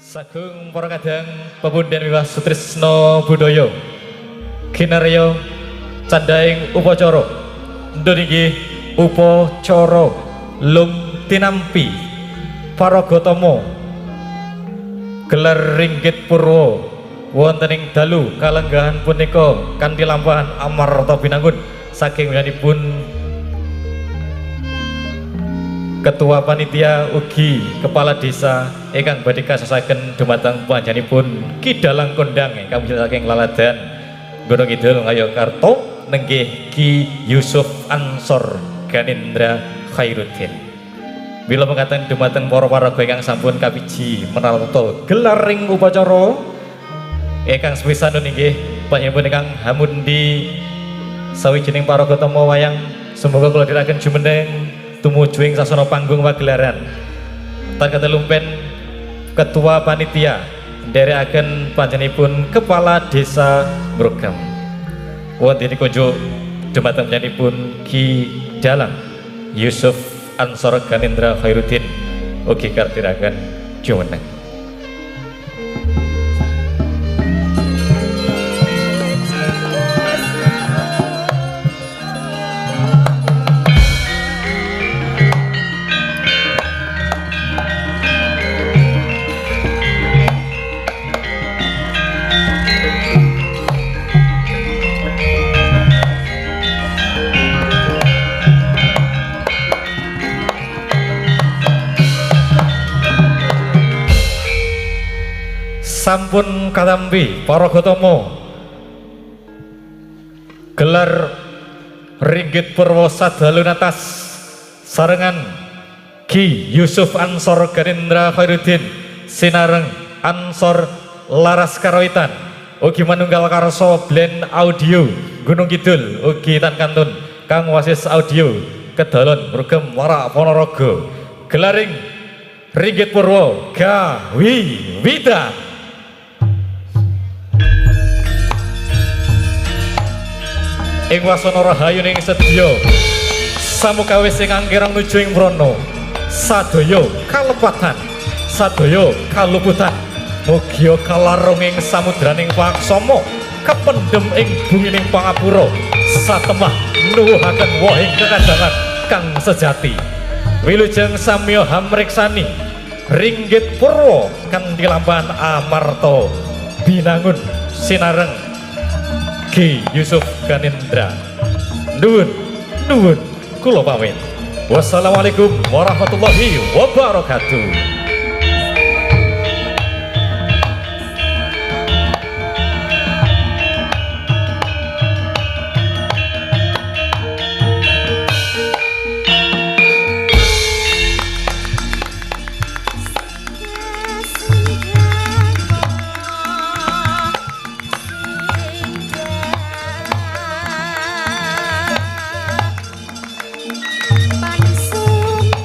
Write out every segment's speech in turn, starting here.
Sagung para kadang pepunden wiwah sutrisno budaya kinarya candhaing upacara ndon inggih upacara lung tinampi paragatama gelar ringgit purwa wonten ing dalu kalenggahan punika kanthi lampahan amarta binangun saking wiyanipun Ketua Panitia ugi Kepala Desa ingkang badhe kasasaken dumateng panjenenganipun Ki Dalang Kondang ingkang saking Laladan Gunung Kidul Ngayogyakarta nenggih Ki Yusuf Ansor Ganindra Khairuddin. Mila mekaten dumateng para paraga ingkang sampun kapiji menalata gelaring upacara ingkang sepisanan inggih panjenenganipun ingkang hamundi sawijining paraga tama wayang semoga kula dherekaken jumeneng tumuju ing sasana panggung pagelaran. Tan katelumpen Ketua Panitia nderekaken panjenenganipun Kepala Desa Ngrogam. Wonten kunjuk dumateng panjenenganipun Ki Dalang Yusuf Ansor Ganindra Khairuddin ugi kardiraken jumeneng. Sampun katampi para gotama gelar ringgit purwa sadalu natas sarengan Ki Yusuf Ansor Ganindra Khairuddin sinareng Ansor Laras Karawitan ugi manunggal karsa blend audio Gunung Kidul ugi tan kantun kang wasis audio Kedalon Mrugem Warak Ponorogo gelaring ringgit purwa gawi wida. Ing wasana rahayu ning sedya samukawis ingkang kirang nuju ing prana sadaya kalepatan sadaya kaluputan mugia kalarung ing samudraning paksama kependhem ing bumining pangapura satemah nuwuhaken wohing kekadangan kang sejati wilujeng samya hamriksani ringgit purwa kanthi lampahan amarta binangun sinareng Ki Yusuf Ganindra. Nuwun, nuwun, kula pamit. Wassalamualaikum warahmatullahi wabarakatuh. Pansuminggal.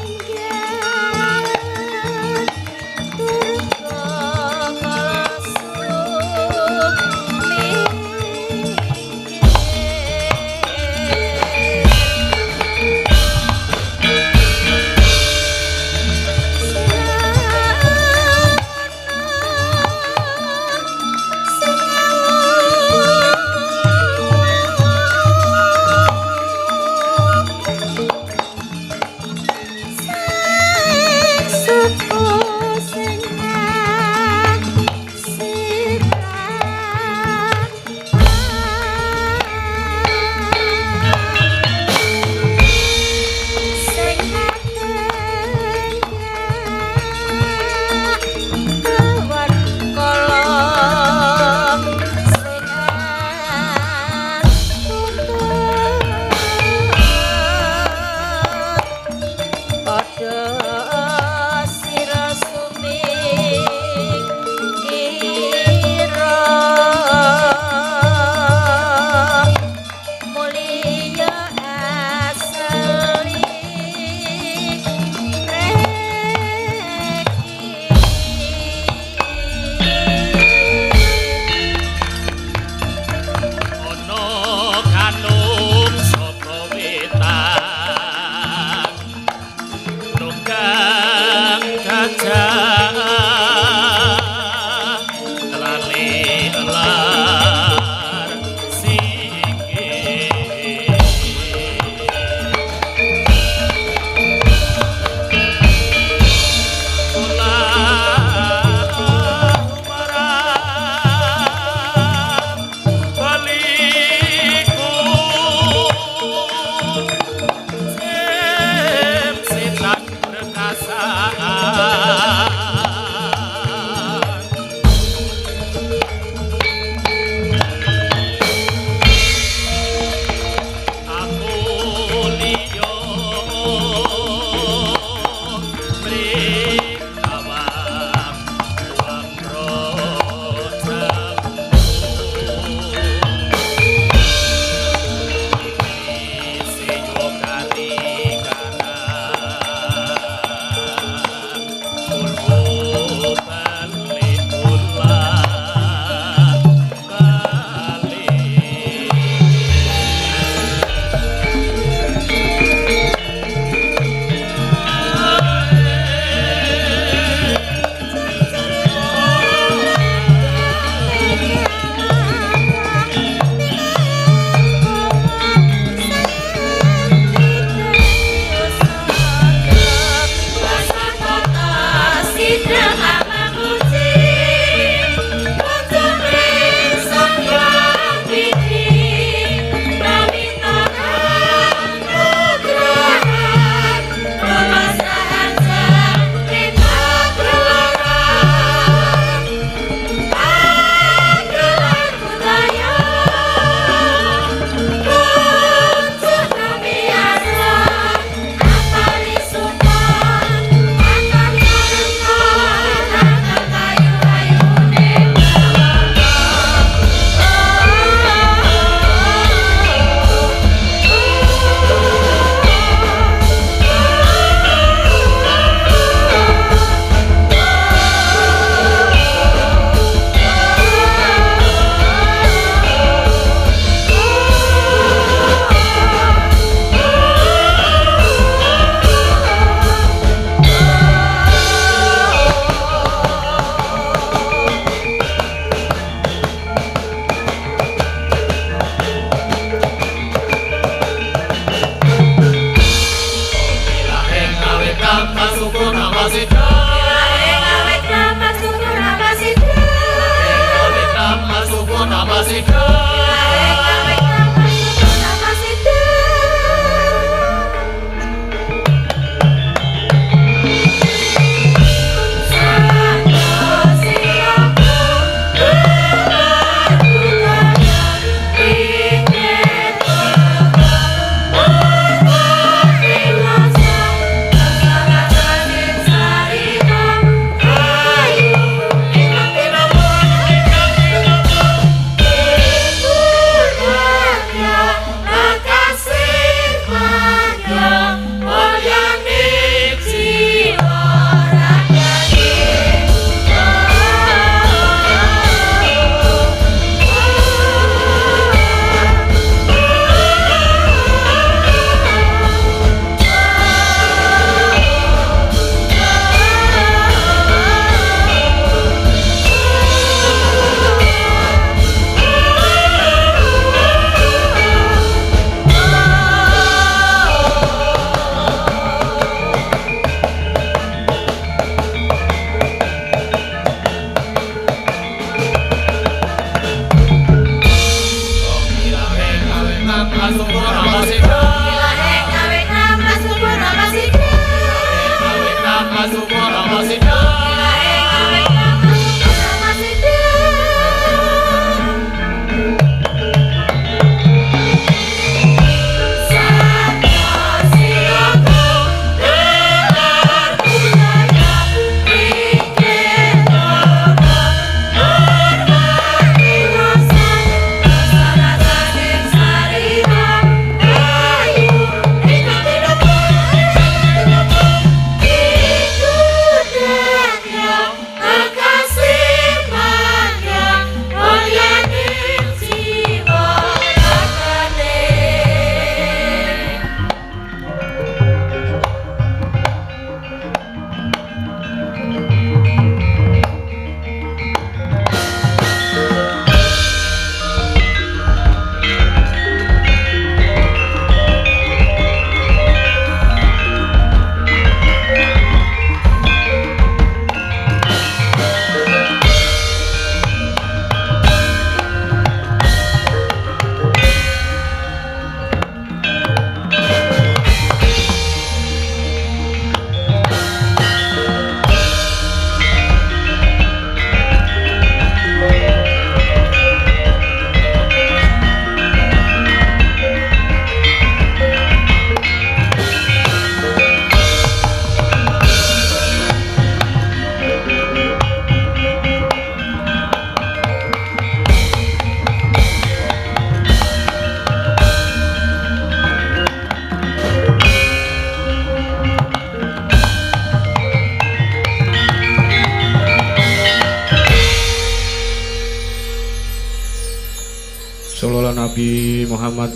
Sallallahu Nabi Muhammad.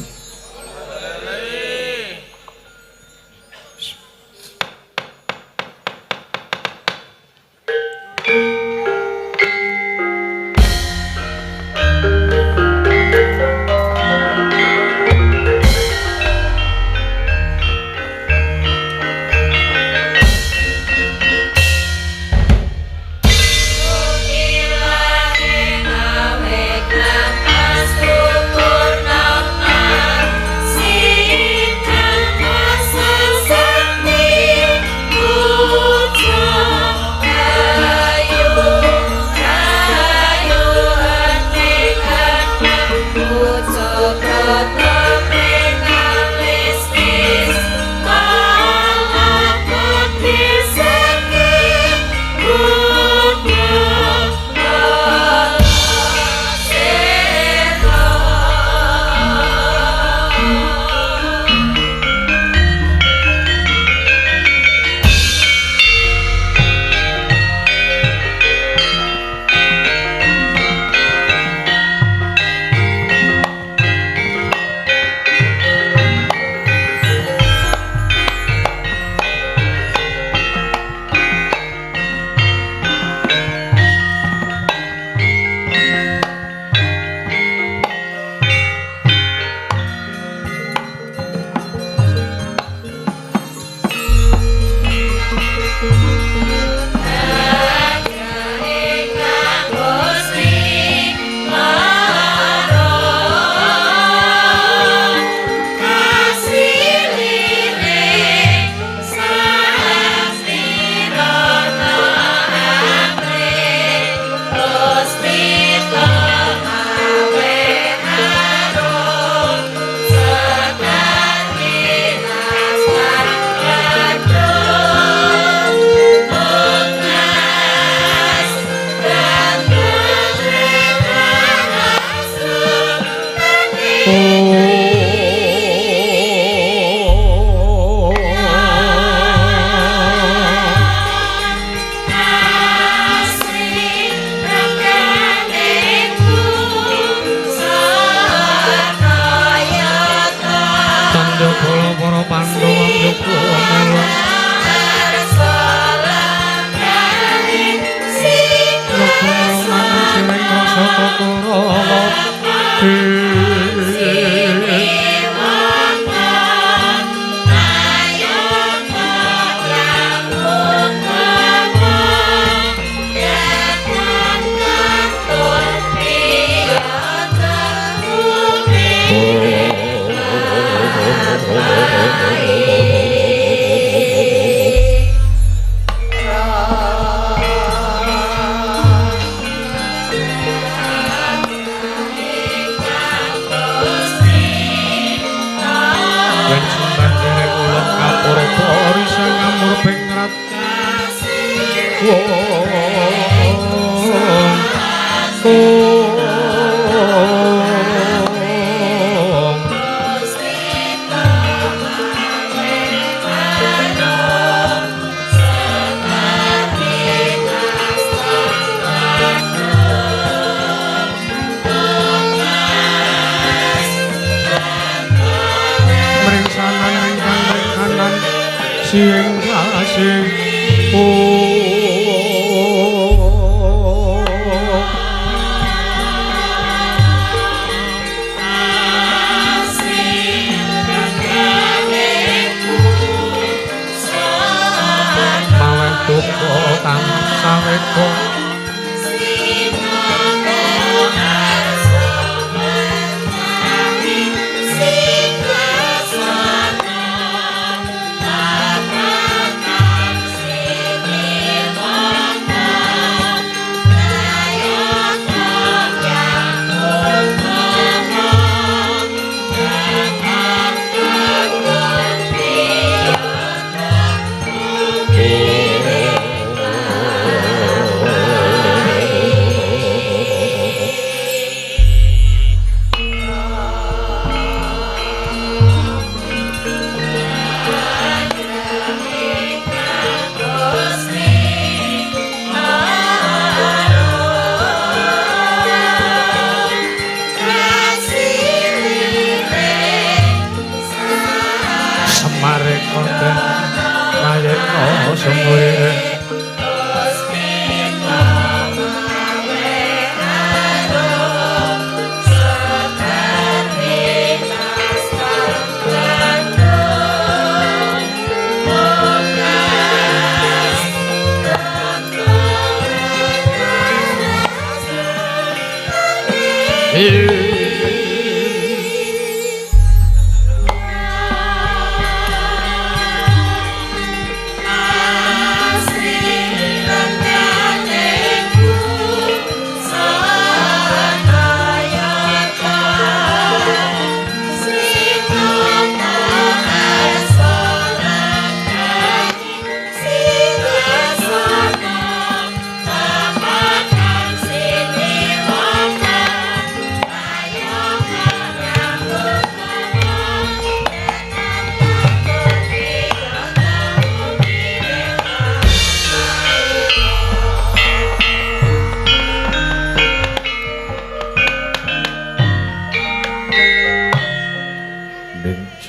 Syukur nama. Sing kasih maweh duka kang saweka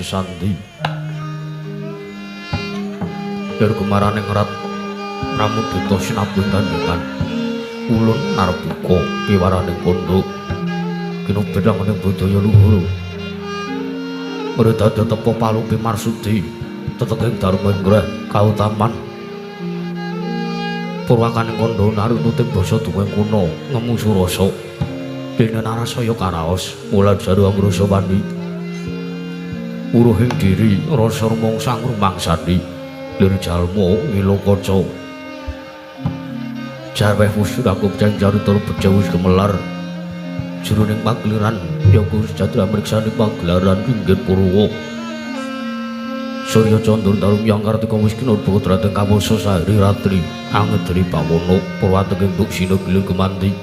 Sandi dari kemarane ngerat pramudita sinabung tandingan ulun narbuka piwarane pondok kinubedhang ning budaya luhur mridada tepa palupi marsudi teteging dharma ingreh kautaman purwakaning kandha narututing basa duweng kuna ngemu surasa dene narasaya karaos mulan jaru angrasa wani uruhing diri rasa rumangsa ngrumangsani lir jalma ngilo kaca jarweh wusuraku carita beja wis gemelar jroning pagelaran yaku sejati amriksani pagelaran pinggir purwa surya candra dalu yang kartika wis kinurba dhateng kawasa sahri ratri angedri bawana purwateging duksina gilir gemanti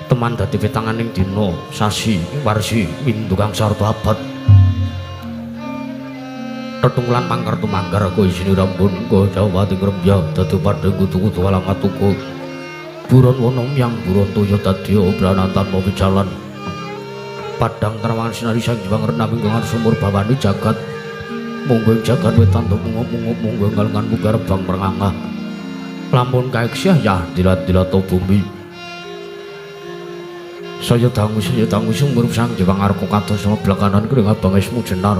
teman dadi petanganing dina sasi warsi windu kang sarta abad tetunglan pangkar tumanggar aku isini rambun ko jawati ngrembya dadi padhang kutu-kutu alamat tuku buron wono yang buron toya dadi obranatan mau jalan padang terawangan sinari sang jiwang renami ngangar sumur bawani jagat monggo jagat wetan mungu-mungu monggo ngalengan mugar bang merangah lamun kaeksiah ya dilat-dilat bumi saya dangu sumur sang jiwang arko kados blakanan kring abang esmu jenar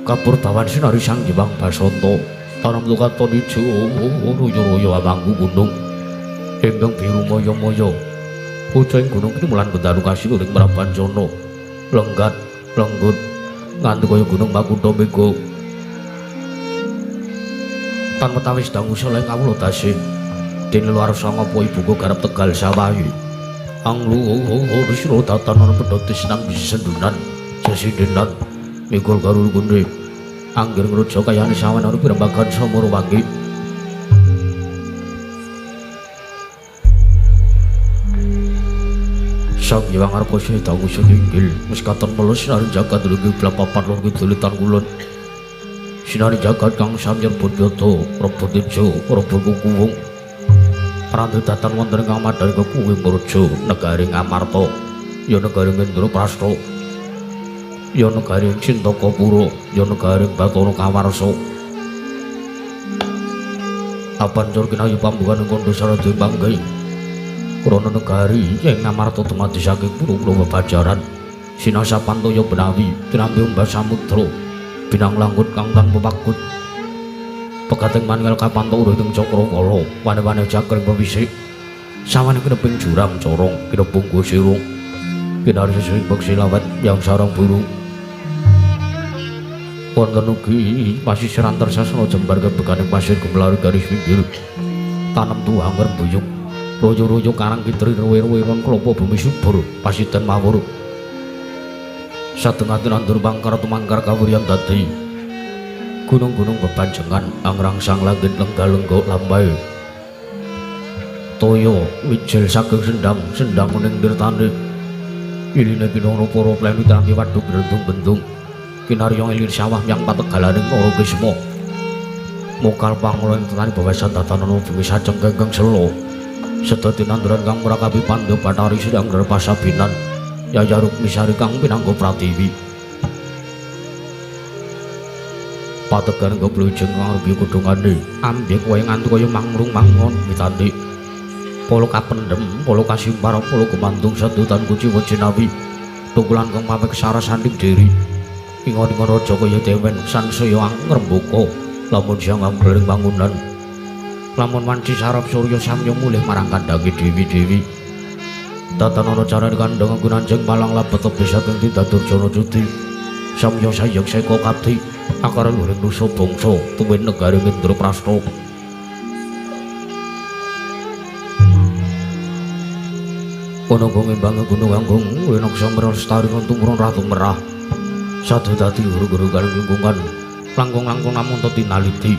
kapur bawan sinari sang jiwang basanta tanam lukaton ijo royo-royo amangku gunung ingkang biru moyo-moyo pucung gunung kini mulan bendaru kasih uring merabanjono lenggat lenggut nganti kaya gunung Makutha Mega tan metawis dangu saleh kawula tasih dene luar sanga apa ibuku garap Tegal sawahi anglu wisro datanan pedhotis nang sendunan sesindenan mikul karo gundhe angger ngruja kayane sawan ana pirembagan sumur wangi. Sang Hyang Arkasa dangu inggil wis katon melus sinari jagat lungguh blapapan lor kidul tan kulon. Sinari jagat kang samyer budyata rebut tejo rebut kukuwung. Prandu datan wonten ing madhani kekuwi Murja negari Ngamarta ya negari Indraprasta ya negari Cintakapura ya negari Bathara Kawarsa. Apancur kinayu pambukan kandha sarada panggih krana negari ing Ngamarta dumadi saking pura-pura bebajaran sinasapan toya benawi tinampi ombak samudra binang langgut kang tanpa pagut pegating maninggal kapanto urih ing cakrawala wane-wane jagring pewisik sawane kineping jurang corong kinepung sirung kinari sisih beksi lawet yang sarang burung wonten ugi pasisir antar sasana jembar kebekaning pasir gumlari garis pinggir tanem tuang rembuyung royo-royo karang kitri ruwe-ruwe ron klopo bumi subur pasidan mawur satengah nandur pangkar tumangkar kawuryan dadi gunung-gunung bebanjengan angrangsang langit lengga-lengga lambai toya wijil saking sendang sendang kuning nirtane iline kinara para pleni tampi waduk bendung-bendung kinarya ilir sawah yang pategalaning Nara Kisma mokal pangloen tetani bawasan tatanana bumi sajeng kengkeng sela sedaya nanduran kang mrakapi pandha bathari sedang pasabinan Yaya Rukmisari kang pinangga pratiwi pategan goblojeng kang rubi kudungane ambyek wae nganti kaya mangrung mangon mitane polo kapendhem polo kasimpar polo gumantung sedutan kuciwa jinawi tukulan kang mawek sarasaning diri ingon-ingon raja kaya dewen sansaya ngrembaka lamun siang anggring bangunan lamun wanci sarap surya samya mulih marang kandhange dewi-dewi tatanana carane kandhang gunanjeng malang labet tebih saking tindak durjana cuti samya sayek seka kabdi akara luring nusa bangsa tuwin negari Indraprasta. Ana ngimbangi gunung agung winaksa lestari tumurun ratu merah sadu dadi guru-guru lingkungan langkung-langkung namung tinaliti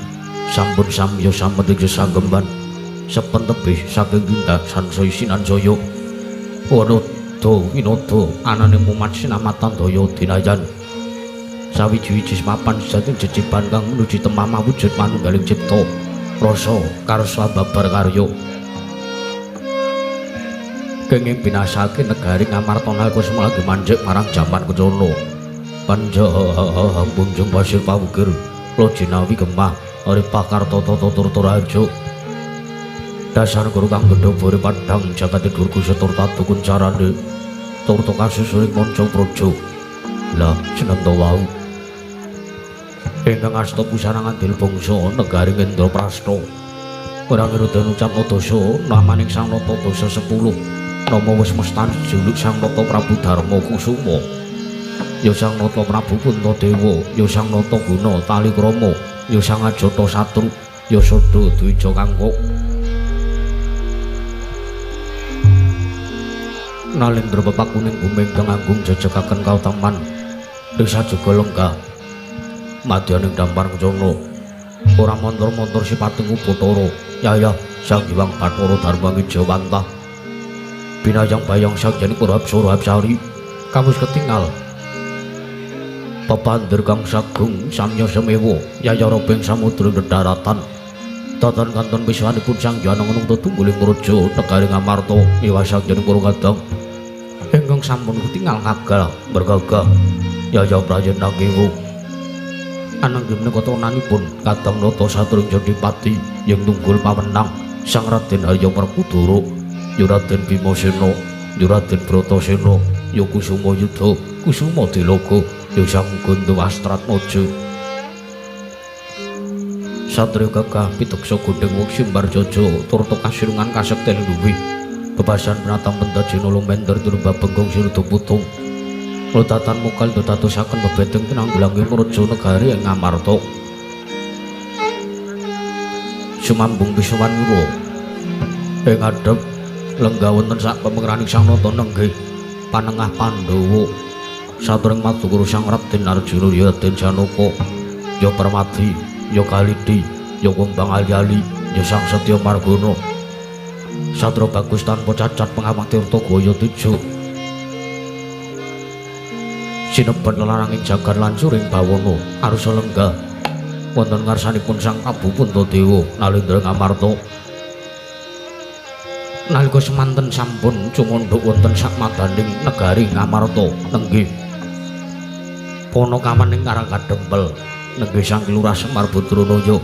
sampun samya sampun sanggemban sepen tebih saking tindak sansaya sinanjaya wanada winada anane mumat sinamatan daya dinayan sawiji-wiji mapan sejati jejiban kang menuju temamah wujud manunggaling cipta rasa karsa babar karya kenging binasake negari Ngamarta nalika lagi manjek marang jaman kencana panjang punjung pasir pawukir lojinawi gemah aripah kartata turta raharja dasar guru kang gendha bore padhang jagate durga setur tatu kuncarane turta kasusuring manca praja lah senenta wau ingkang asta pusana ngandel bangsa negari Indraprasta ora ngirudan ucap dasa namaning Sang Nata dasa 10 nama wis mestan juluk Sang Nata Prabu Darma Kusuma ya Sang Nata Prabu Puntadewa ya Sang Nata Guna Talikrama ya Sang Ajata Satru ya Sada Dwija Kangkok Nalendra pepakuning bumi ingkang agung jejegaken kautaman risa juga lenggah madyaning dampar kencana ora montor-montor sipating Ubathara yayah Sang Hyang Bathara Darma Ngijawantah binayang bayang Sang Hyang Purhapsara Hapsari kamus ketingal pepandir kang sagung samya semewa yaya robeng samudra dedaratan tatan kanton wiswanipun Sang Hyang Anung tetungguling praja negari Ngamarta miwah Sang Hyang Purwakadang ingkang sampun ketingal ngagal bergagah yaya prayena ngewu anangge menika tonanipun kadang nata satring Jodipati yang tunggul pawenang Sang Raden Arya Werkudara ya Raden Bimasena ya Raden Bratasena ya Kusuma Yudha Kusuma Dilaga ya Sang Ganda Astratmaja satriya gagah piteksa gondheng weksi mbarjaja turta kasirungan kasekten luwih bebasan penatang pentajena lumender turba benggong siruda putung lodatan mokal datosaken bebedeng tinanggulangi praja negari ing Ngamarta sumambung pisuwan wura ing ngadhep lenggah wonten sak pemengeraning Sang Nata nenggih panengah Pandhawa saturing madukara Sang Raden Arjuna ya Raden Janaka ya Permadi ya Kalidi ya Kumbang Ali-ali ya Sang Setya Margana satra bagus tanpa cacat pengamat tirta gaya teja Sinebet lelaranging jagat lan suring bawana arsa lenggah wonten ngarsanipun Sang Prabu Puntadewa Nalendra Ngamarta. Nalika semanten sampun cumandhuk wonten sakmadaning negari Ngamarta nenggih Panakawan ing Karang Kadempel nenggih Sang Lurah Semar Putranaya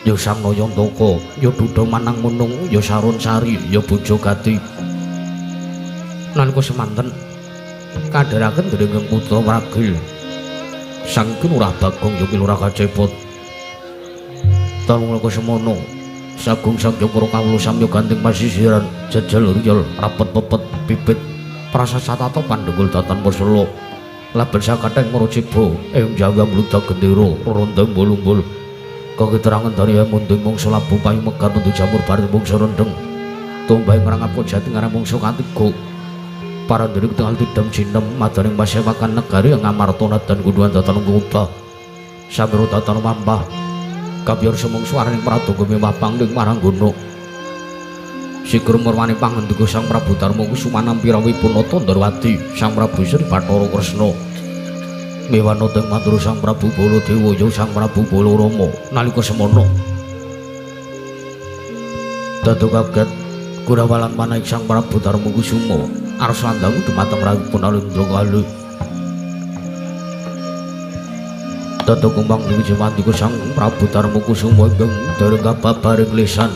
ya Sang Nayantaka ya Duda Manang Munung ya Sarun Sari ya Bojogati. Nalika semanten kadheraken dening putra wragil Sang Lurah Bagong ya Lurah Kacepot. Taun semono sagung sagya para kawula samya ganting pasisiran jejel riyel rapet pepet bibit prasasatata pandhenggul datan pesela laben sakatheng maraciba ing jawa mludak gendera rondeng bulumbul kakiterangan dari munding mangsa labu payu megar mentu jamur bareng mangsa rendeng tumbahe ngrangap jati ngarang mangsa katiga parandene tengah tidem jinem madaning pasewakan negari Ngamarta nadan gunduhan datan ngubah samiro datan mampah kabyar sumangsa araning Pradoga mewah pangling maranggono sigur murwani pangendika Sang Prabu Darma Kusuma nampi rawuhipun Nata Ndrawati Sang Prabu Sri Bathara Kresna miwana teng matur Sang Prabu Baladewa ya Sang Prabu Balarama. Nalika semono dadi kaget kurawalan manaik Sang Prabu Darma Kusuma arsa dangu dumateng rawuhipun Alendra Kali. Dadi kumbang wiji mandika Sang Prabu Darma Kusuma ingkang dereng kababaring lisan.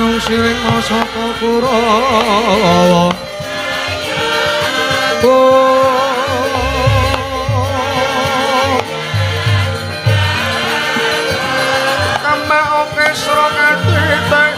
Panungsiring saka Kurawa. Kembang okesra katitik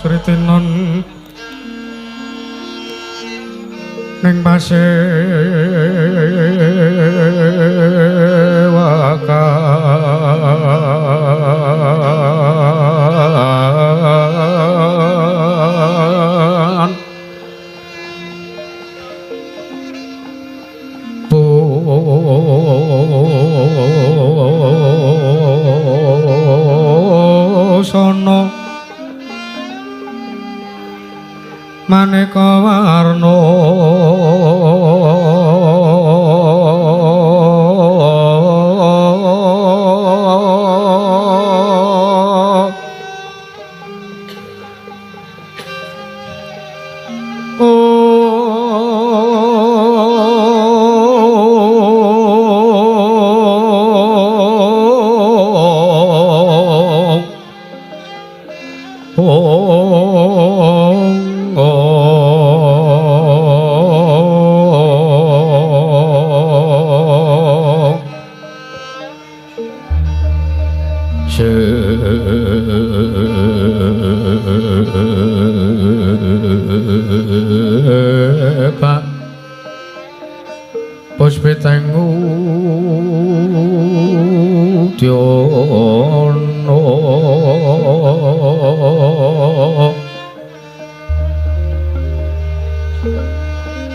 Sritinon ning pasewakan busana maneka warna Pak Puspiteng Udyono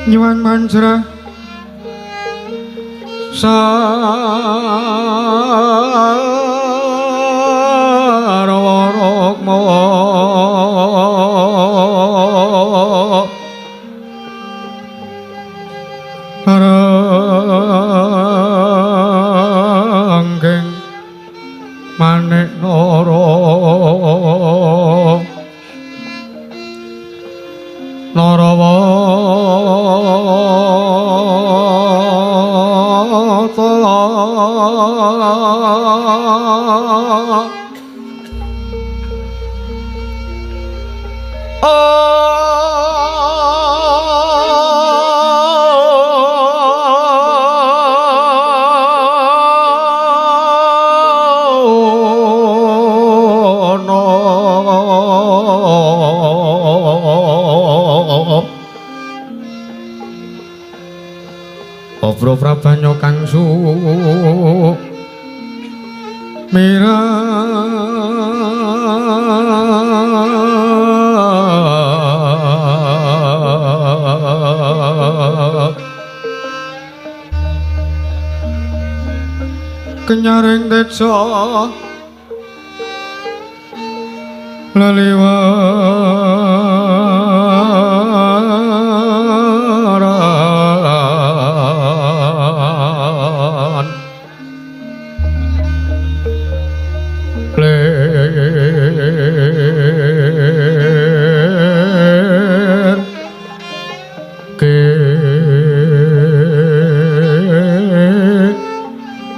nyuwun manjra sarwa rukma ranggeng manik nara narawata Obro prabanyo kang su mirah kenyaring teja leliwaran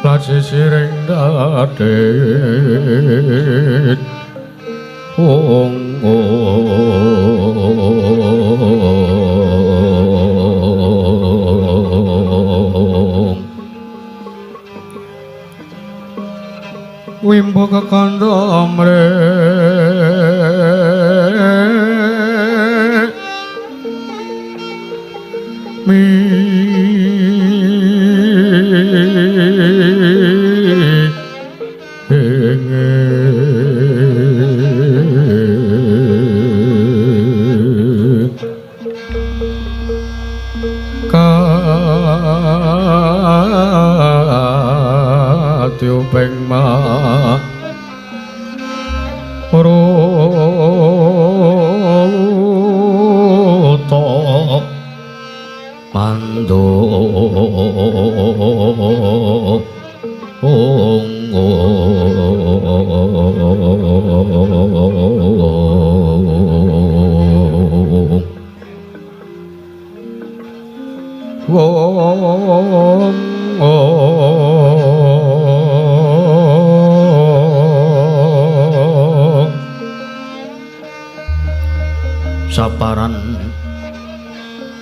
Lajisiring dadit wong wimbo kekandha amre mi Katyo ma roto mando Saparan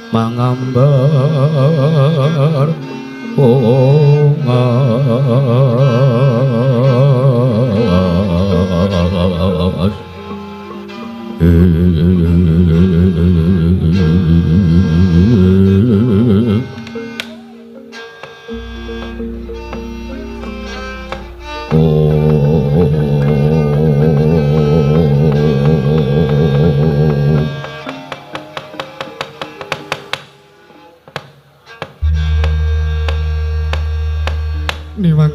mangambar ongas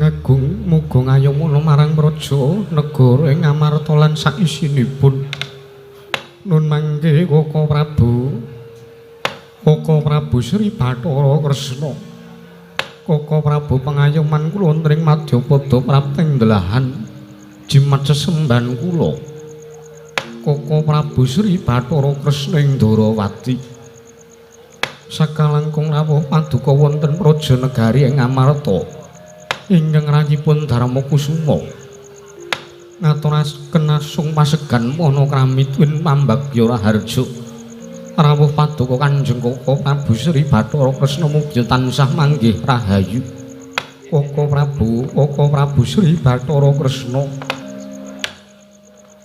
Agung muga ngayomana marang praja negara ing Amarta lan saisinipun. Nun mangke Koko Prabu, Koko Prabu Sri Bathara Kresna, Koko Prabu pengayoman kula wonten ing madyapada prapting delahan jimat sesembahan kula. Koko Prabu Sri Bathara Kresna ing Ndorowati sakalangkung rawuh paduka wonten praja negari ing Amarta ingkang rayipun Darma Kusuma ngaturaken asung pasegan mana krami twin pambagya raharja rawuh paduka Kanjeng Koko Prabu Sri Bathara Kresna mugi tansah manggih rahayu. Koko Prabu, Koko Prabu Sri Bathara Kresna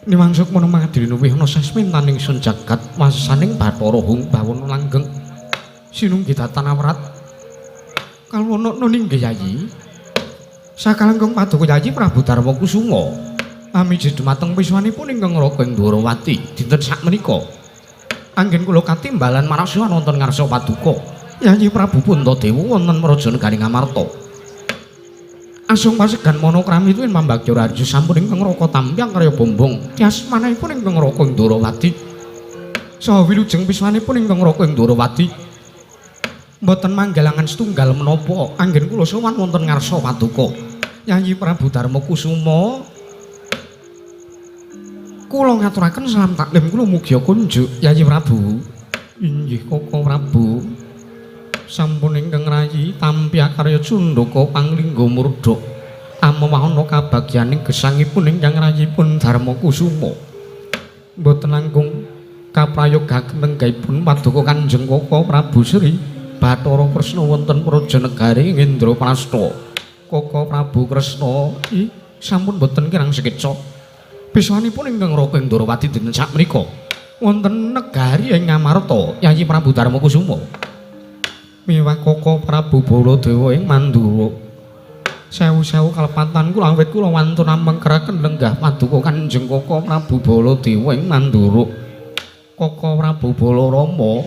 niwang sukmana mangadili wihna sasmintaning sun jagat wasaning Bathara Hung bawana langgeng sinunggi datan awrat kalwana nunggih Yayi. Sakalangkung paduka Yayi Prabu Darma Kusuma amiji dumateng wiswanipun ingkang Raga ing Dwarawati dinten sakmenika anggen kula katimbalan marasya wonten ngarsa paduka Yayi Prabu Puntadewa wonten praja negari Ngamarta. Asung pasegan mana krami tuwin pambagya raharja sampun ingkang Raka tambyang karya bombong tias manahipun ingkang Raka ing Dwarawati saha wilujeng wiswanipun ingkang Raka ing Dwarawati mboten manggalangan setunggal menapa anggen kula sowan wonten ngarsa paduka Yayi Prabu Darma Kusuma. Kula ngaturaken salam taklim kula mugia kunjuk Yayi Prabu. Inggih Koko Prabu, sampun ingkang rayi tampi akarya cundaka panglingga murda amewahana kabagyaning gesangipun ingkang rayipun Darma Kusuma. Mboten langkung kaprayogaken tenggaipun paduka Kanjeng Koko Prabu Sri Bathara Kresna wonten praja negari Indraprasta. Koko Prabu Kresna sampun boten kirang sekeca piswanipun ingkang Raka ing Ndorowati dinten sakmenika wonten negari ing Ngamarta Yayi Prabu Darma Kusuma miwah Koko Prabu Baladewa ing Mandura. Sewu-sewu kalepatan kula awit kula wantun amengkeraken lenggah paduka Kanjeng Koko Prabu Baladewa ing Mandura. Koko Prabu Balarama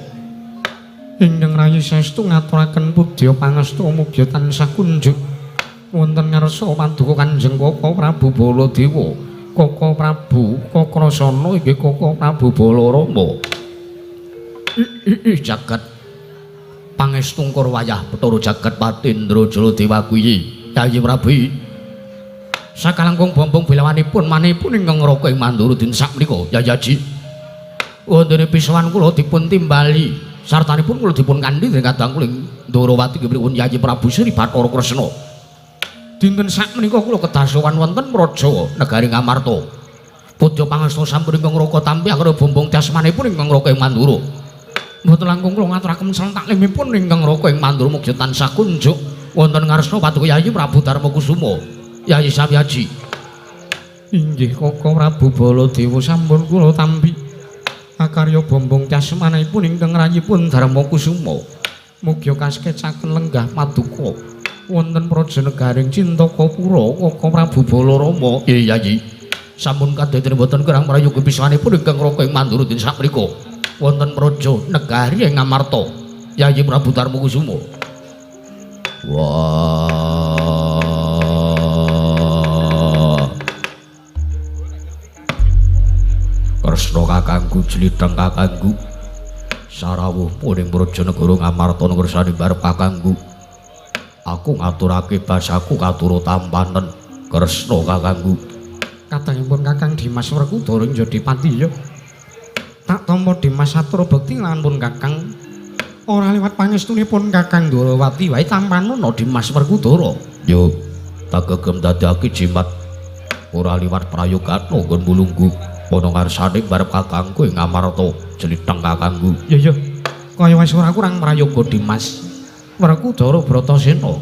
ingkang rayi saestu ngaturaken pudya pangestu mugi tansah kunjuk wonten ngarsa paduka Kanjeng Koko Prabu Baladewa, Koko Prabu Kakrasana inggih Koko Prabu Balarama. Jagat pangestungkur wayah Bathara jagat Patindra Jaladewa kuwi Yayi Prabu. Sakalangkung bombong belawanipun manipun ingkang ngraka ing Mandura dinten sakmenika Yayaji. Wontene pisowan kula dipun timbali sartanipun kula dipun kandhi dening kadang kula ing Ndorowati nggih Yayi Prabu Sri Bathara Kresna. Dinten sakmenika kula kedasowan wonten Praja negari Ngamarta. Pudya pangasta sampun ingkang ngraka tampi akhira bombong tyasmanipun ingkang ngraka ing Mandura. Mboten langkung kula ngaturaken sentaklimipun ingkang ngraka ing Mandura mugi tansah kunjuk wonten ngarsa Paduka Yayi Prabu Darma Kusuma. Yayi Samyaji. Inggih Koko Prabu Baladewa sampun kula tampi akarya bombong tyasmanipun ingkang rayipun Darma Kusuma. Mugi kaskecaken lenggah paduka wonten praja negaring Cintakapura Koko Prabu Balarama. Iya Yayi. Sampun kadeten mboten kirang prayoga pisanipun ingkang ngraka ing Mandura dinten sakmenika wonten praja negari ing Ngamarta. Yayi Prabu Darma Kusuma. Wah. Kresna kakangku jlitheng kakangku sarawuh ning praja negara Ngamarta ngersani barep kakangku. Aku ngaturake basaku katura tampanen Kresna kakangku. Kadangipun Kakang Dimas Werkudara Njodipati ya. Tak tampa Dimas atur bekti lan pun Kakang ora liwat pangestunipun Kakang Ndorowati wae tampanana Dimas Werkudara. Yo tak gegem dadake jimat ora liwat prayogana nggon mulunggu ana ngarsane barep kakangku ing Ngamarta jlitheng kakangku. Ya ya kaya wis ora kurang prayoga Dimas Werkudara Bratasena.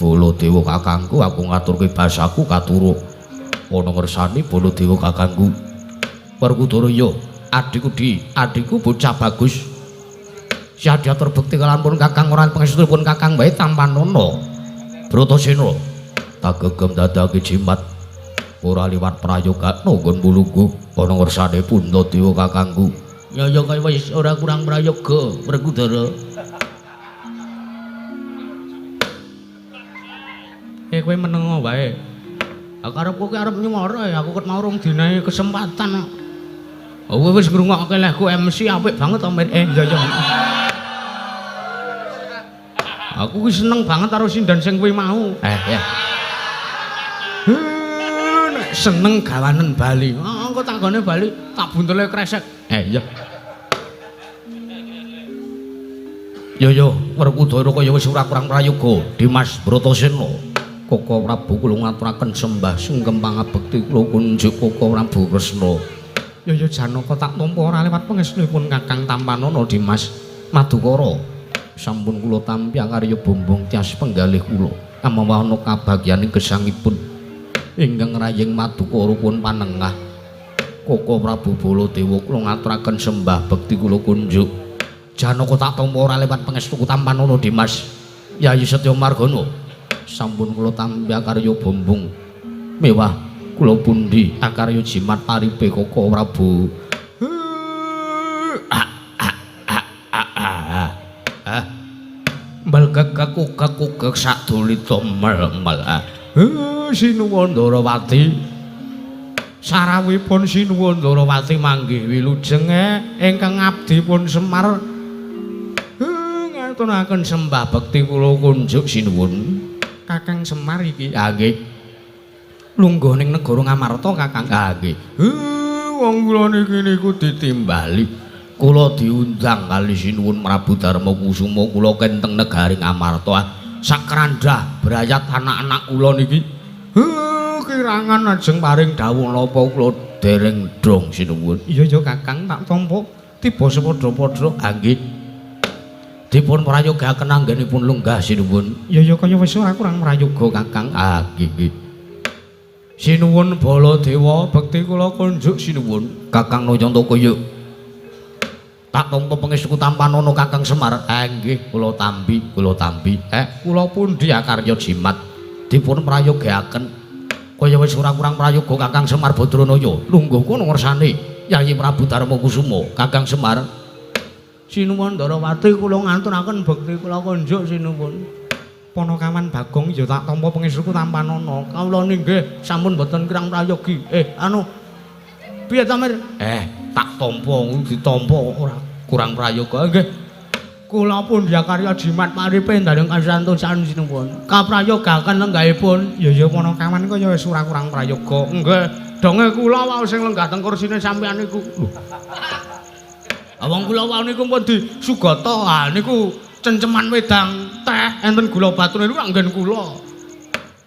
Baladewa kakangku aku ngaturke basaku katura ana ngersane Baladewa kakangku. Werkudara ya adhiku di adhiku bocah bagus. Syadya terbekti kalampun Kakang ora pangestunipun Kakang wae tampanana Bratasena. Tak gegem dadake jimat ora liwat prayogana nggon mulunggu ana ngersane Puntadewa kakangku. Ya ya kaya wis ora kurang prayoga Werkudara. Kowe menengo wae. Aku arep kowe arep nyuwara ya aku ket mau rong dinae kesempatan. Oh kowe wis ngrungokke lehku MC apik banget to men. Iya iya. Aku ki seneng banget karo sinden sing kuwi mau. Ya. Nek seneng gawanen bali. Engko tanggane bali tak buntele kresek. Iya. Yo yo Werkudara kaya wis ora kurang prayoga Dimas Bratasena. Koko Prabu kula ngaturaken sembah sungkem pangabekti kula kunjuk Koko Prabu Kresna. Ya ya Janaka tak tampa ora lewat pangestunipun Kakang tampanana Dimas Madukara. Sampun kula tampi akarya bombong tyas penggalih kula. Kamawana kabagyaning gesangipun ingkang raying Madukara pun panengah. Koko Prabu Baladewa kula ngaturaken sembah bekti kula kunjuk. Janaka tak tampa ora lewat pangestuku tampanana Dimas. Yayi Setya Margana. Sampun kula tampi akarya bombong mewah kula pundi akarya jimat paripe Koko Prabu. Mbelgegek sadulita mel-mel. Sinuwun Ndorowati. Sarawuhipun Sinuwun Ndorowati manggih wilujeng ingkang abdi pun Semar. Ngaturaken sembah bekti kula kunjuk sinuwun. Kakang Semar iki. Ha nggih. Lungguh ning negara Ngamarta Kakang. Ha nggih. Wong kula niki niku ditimbali. Kula diundang kali Sinuwun Prabu Darma Kusuma kula kenteng negari Ngamarta. Sakrandhah brayat anak-anak kula niki. Kirangan ajeng paring dawuh napa kula dereng dong sinuwun. Iya ya Kakang tak tampa tiba sepadha-padha. Ha nggih. Dipun prayogaken anggenipun lenggah sinuwun. Ya ya kaya wis ora kurang prayoga Kakang. Ah nggih nggih. Sinuwun Baladewa bekti kula kunjuk sinuwun. Kakang Nayantaka yuk. Tak tampa pangestuku tampanana Kakang Semar. Ah nggih kula tampi, kula tampi. Kula pundi akarya jimat dipun prayogaaken. Kaya wis ora kurang prayoga Kakang Semar Badranaya. Lungguh kono ngersane Yayi Prabu Darma Kusuma. Kakang Semar. Sinuwun Ndorowati kula nganturaken bekti kula kunjuk sinuwun. Ponokawan Bagong ya tak tampa pangestuku tampanana. Kawula ninggih sampun mboten kirang prayogi. Anu piye ta Mir? Tak tampa ditampa ora kurang prayoga. Nggih. Kula pundhyakarya jimat maripe ndaleng kasantosan sinuwun. Kaprayogaken lenggahipun. Ya ya Panakawan kaya wis ora kurang prayoga. Nggih, donge kula wau sing lenggah teng kursine sampeyan niku. Lho. Wong kula wau niku pun disugata. Ha niku cenceman wedang teh enten gula batune niku anggen kula.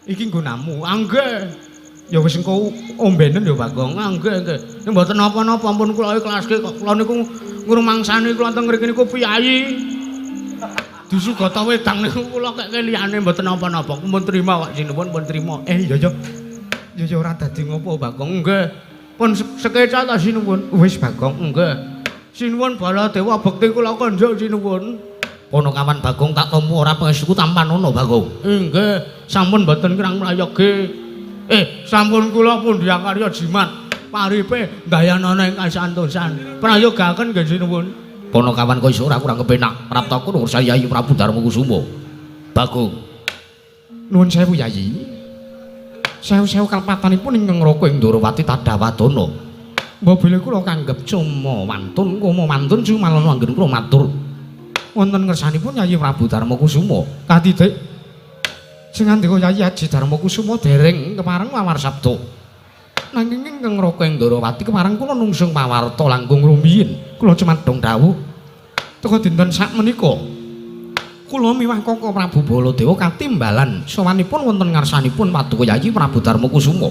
Iki nggonamu. Nggih. Ya wis engko ombenen ya Bagong. Nggih, nggih. Nek mboten napa-napa ampun kula ikhlaske kok. Kula niku ngrumangsani kula teng mriki niku piyayi. Disugata wedang niku kula kek liyane mboten napa-napa. Pun trima kok sinuwun pun trima. Ya ya. Ya ya ora dadi ngopo Bagong. Nggih. Pun sekeca ta sinuwun. Wis Bagong. Nggih. Sinuwun Baladewa bekti kula konjuk sinuwun. Panakawan Bagong tak tampa ora pangestuku tampanana Bagong. Nggih, sampun mboten kirang mrayogi. Sampun kula pundhyakarya jimat paripe ndayanana ing kasantosan. Prayogaken nggih sinuwun. Panakawan kok iso ora kurang kepenak. Praptaku nuwun Yayi Prabu Darma Kusuma. Bagong. Nuwun sewu Yayi. Sewu-sewu kalepatanipun ingkang Raka ing Ndorowati Tadawadana. Mbok bilih kula kanggep cuma wantun kuma wantun cumalana anggen kula matur. Wonten ngersanipun Yayi Prabu Darma Kusuma. Katidik sing ngandika Yayi Aji Darma Kusuma dereng kepareng mawar sabda. Nanging ingkang Raka ing Ndorowati kepareng kula nungsung pawarta langkung rumiyin. Kula cumadong dawuh teka dinten sakmenika kula miwah Kaka Prabu Baladewa katimbalan sowanipun wonten ngarsanipun Paduka Yayi Prabu Darma Kusuma.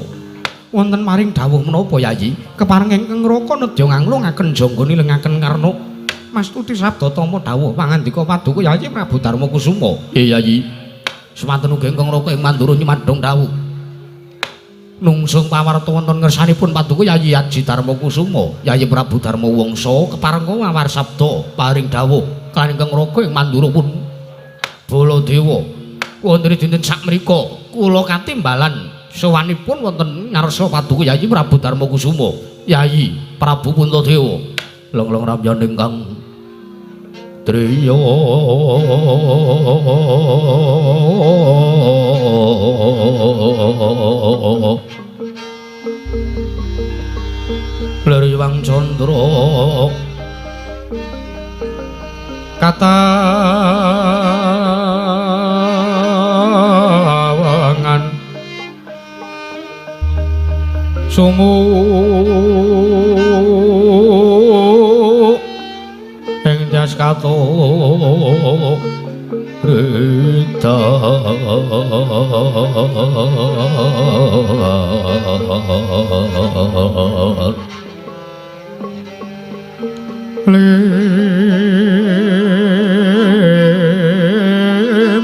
Wonten maring dawuh menapa Yayi? Kepareng ingkang Raka nedya nganglungaken jangga nilengaken karna mastuti sabda tama dawuh pangandika Paduka Yayi Prabu Darma Kusuma. Yayi. Semanten ugi ingkang Raka ing Mandura nyumadong dawuh nungsung pawarta wonten ngersanipun Paduka Yayi Aji Darma Kusuma, Yayi Prabu Darma Wangsa kepareng ngawar sabda paring dawuh kaliyan ingkang Raka ing Mandura pun Baladewa wonten dinten sakmenika kula katimbalan sowanipun wonten ngarsa Paduka Yayi Prabu Darma Kusuma, Yayi Prabu Puntadewa. Long-long ramyan ingkang driya Leriwang Candra katawangan sumu ing jas kato rita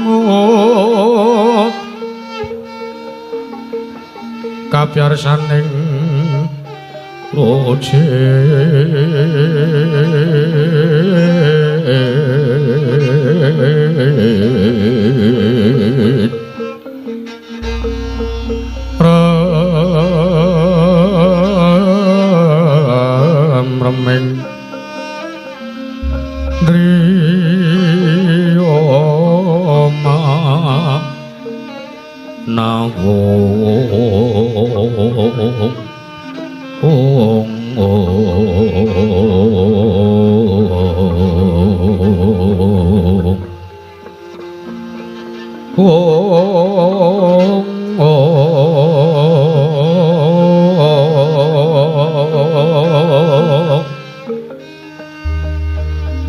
limut kabyarsaning roje ram remeng driya nawung ong ong ong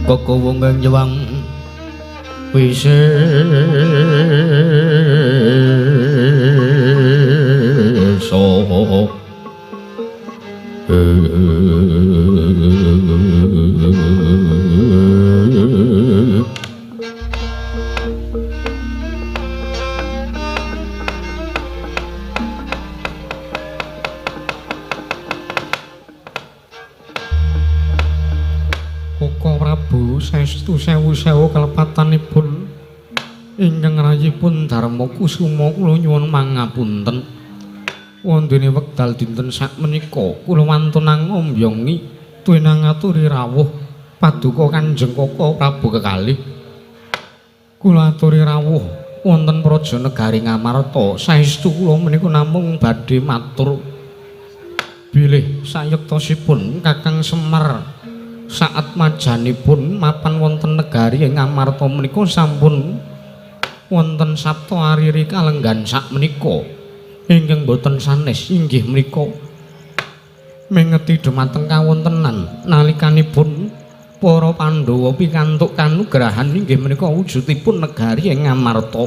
kekowong nyewang wisesa. Koko Prabu saestu sewu-sewu kalepatanipun ingkang rayipun Darma Kusuma kula nyuwun mangapunten. Wondene wekdal dinten sakmenika kula wantun ngombyongi tuwinang ngaturi rawuh paduka Kanjeng Koko Prabu kekalih. Kula aturi rawuh wonten praja negari Ngamarta. Saestu kula menika namung badhe matur bilih sayektosipun Kakang Semar Saat majanipun mapan wonten negari ing Amarta menika sampun wonten Sapta Ariri kalenggan sakmenika ingkang boten sanes inggih menika mengeti dumateng kawontenan nalikanipun para Pandhawa pikantuk kanugrahan inggih menika wujudipun negari ing Amarta.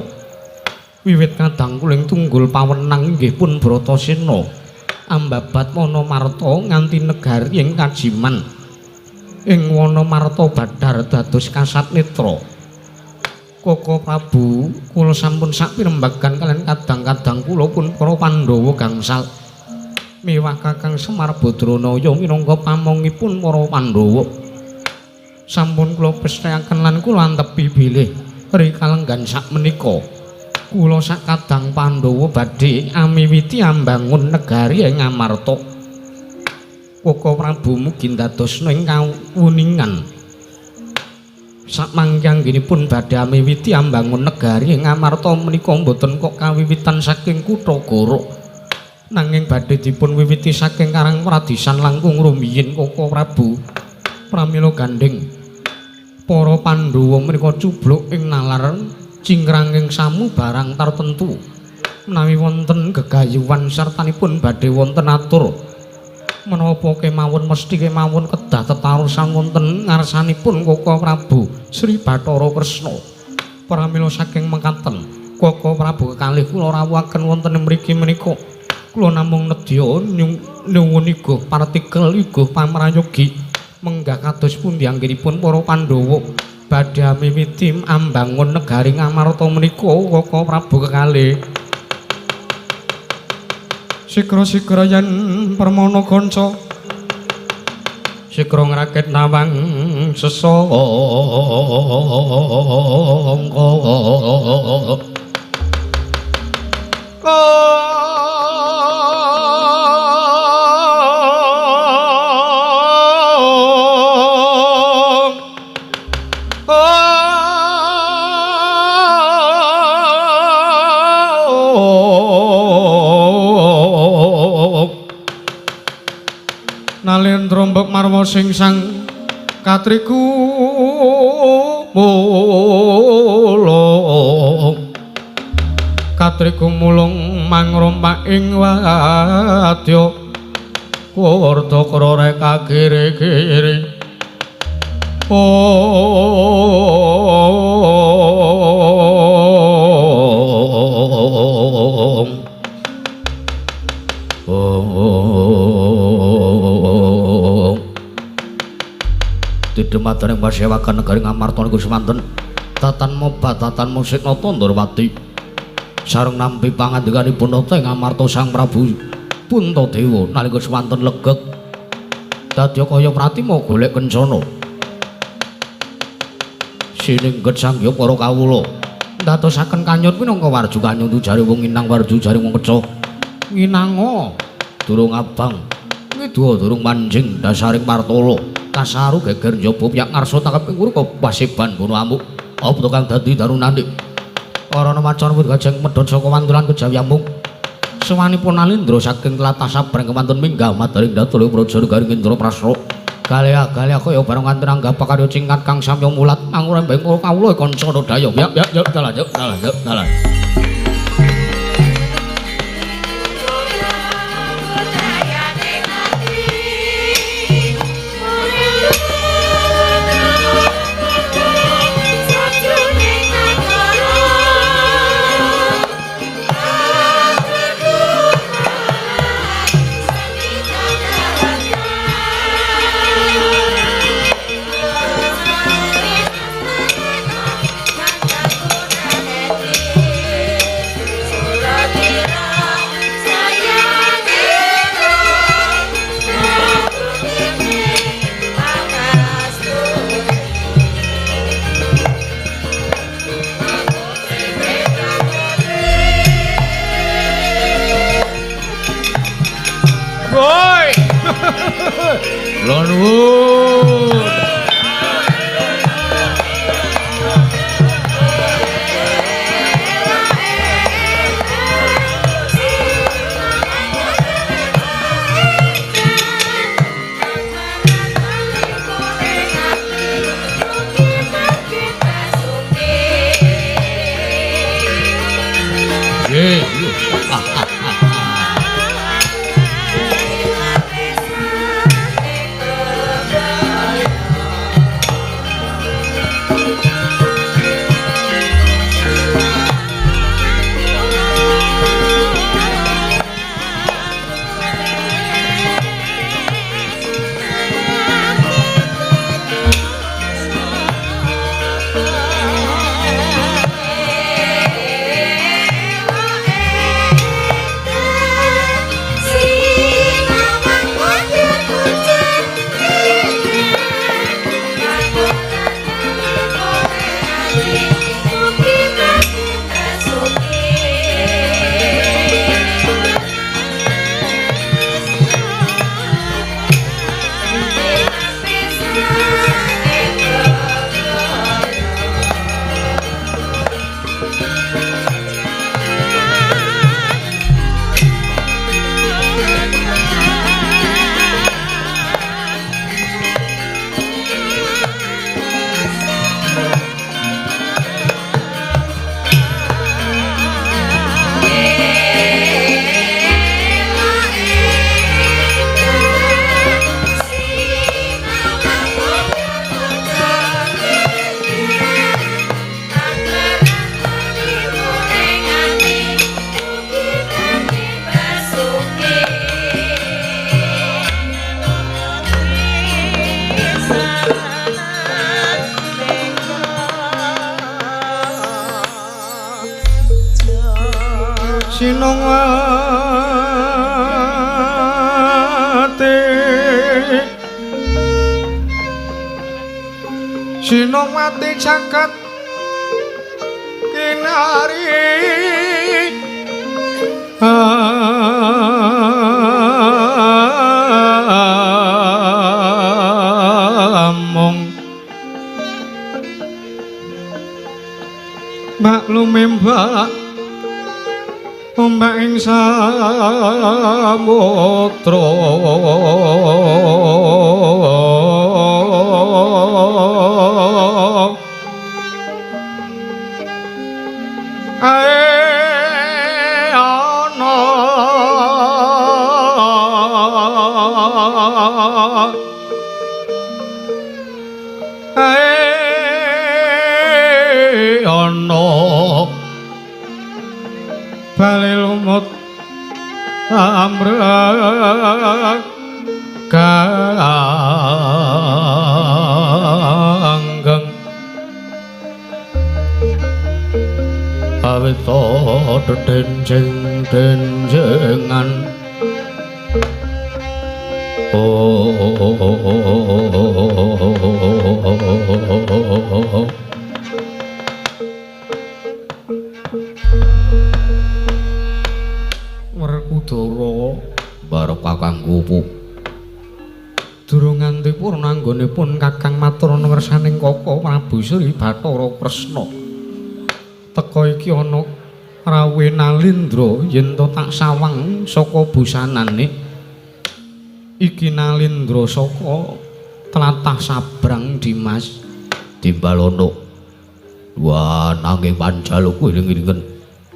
Wiwit kadangkuling tunggul pawenang inggih pun Bratasena ambabat Wanamarta nganti negari ing Kajiman. Ing Wanamarta badhar dados kasat netra. Koko Prabu kula sampun sakpirembagan kalian kadang-kadang kula pun para Pandhawa gangsal miwah Kakang Semar Badranaya minangka pamongipun para Pandhawa. Sampun kula pesthekaken lan kula antepi bilih rikalenggan sakmenika kula sakadang Pandhawa badhe amiwiti ambangun negari ing Amarta. Koko Prabu mugi ndadosna ing kawuningan sakmangke anggenipun badhe amiwiti ambangun negari ing Amarta menika mboten kok kawiwitan saking kutha Goro, nanging badhe dipun wiwiti saking Karang Pradisan langkung rumiyin. Koko Prabu pramila gandheng para Pandhawa menika cubluk ing nalar cingkranging samu barang tartentu menawi wonten gegayuhan sartanipun badhe wonten atur menapa kemawon mesti kemawon kedah tetarusan wonten ngarsanipun Koko Prabu Sri Bathara Kresna. Pramila saking mekaten Koko Prabu kekalih kula rawuhaken wonten mriki menika kula namung nedya nyuwun iguh partikel iguh pamrayogi menggah kados pundi anggenipun para Pandhawa badhe miwiti ambangun negari Ngamarta menika. Koko Prabu kekalih sikra-sikra yen permana kanca sikra ngrakit nawang sesangka. Nalendra mbok marwa sing sang katriku mulung katriku mulung mangrompak ing wadya kurta krore kagiri-giri. Om Didumateng pasewakan negari Ngamarta niku semanten tatan mobat tatan musik nata Ndrawati sareng nampi pangandikanipun nata ing Ngamarta Sang Prabu Puntadewa nalika semanten legeg dadya kaya pratima golek kencana siningget sangya para kawula ndadosaken kanyut minangka warju kanyut jare wong inang warju jare wong keca nginanga durung abang ngidua durung manjing dasaring martala kasaru geger njaba piyak ngarsa tangkep ing ngurka paseban bono amuk apa to kang dadi darunane ora ana macan wit gajeng medhot saka wandulan kejawi amung sewanipun Alindra saking tlatah Sabrang kemantun minggah madaring datul praja garing Indraprastra galea-galea kaya bareng nganti nanggap pakarya cingkat kang samya mulat angurembeng kawula kanca daya ya ya ya dalah ya dalah ya dalah. Sinongwati Sinongwati jagat kinari among maklume mbak ombak ing samudra ae ana ae ana bali lumut amrek ganggeng awit dedenceng-dencengan oh Werkudara barep kakangku opo durung nganti purna anggonipun Kakang matur ngersaning Koko Prabu Sri Bathara Kresna. Teka iki ana rawuhe Nalindra yen to tak sawang saka busanane. Iki Nalindra saka tlatah Sabrang Dimas Timbalono. Wah, nanging panjalukku iling-ilingen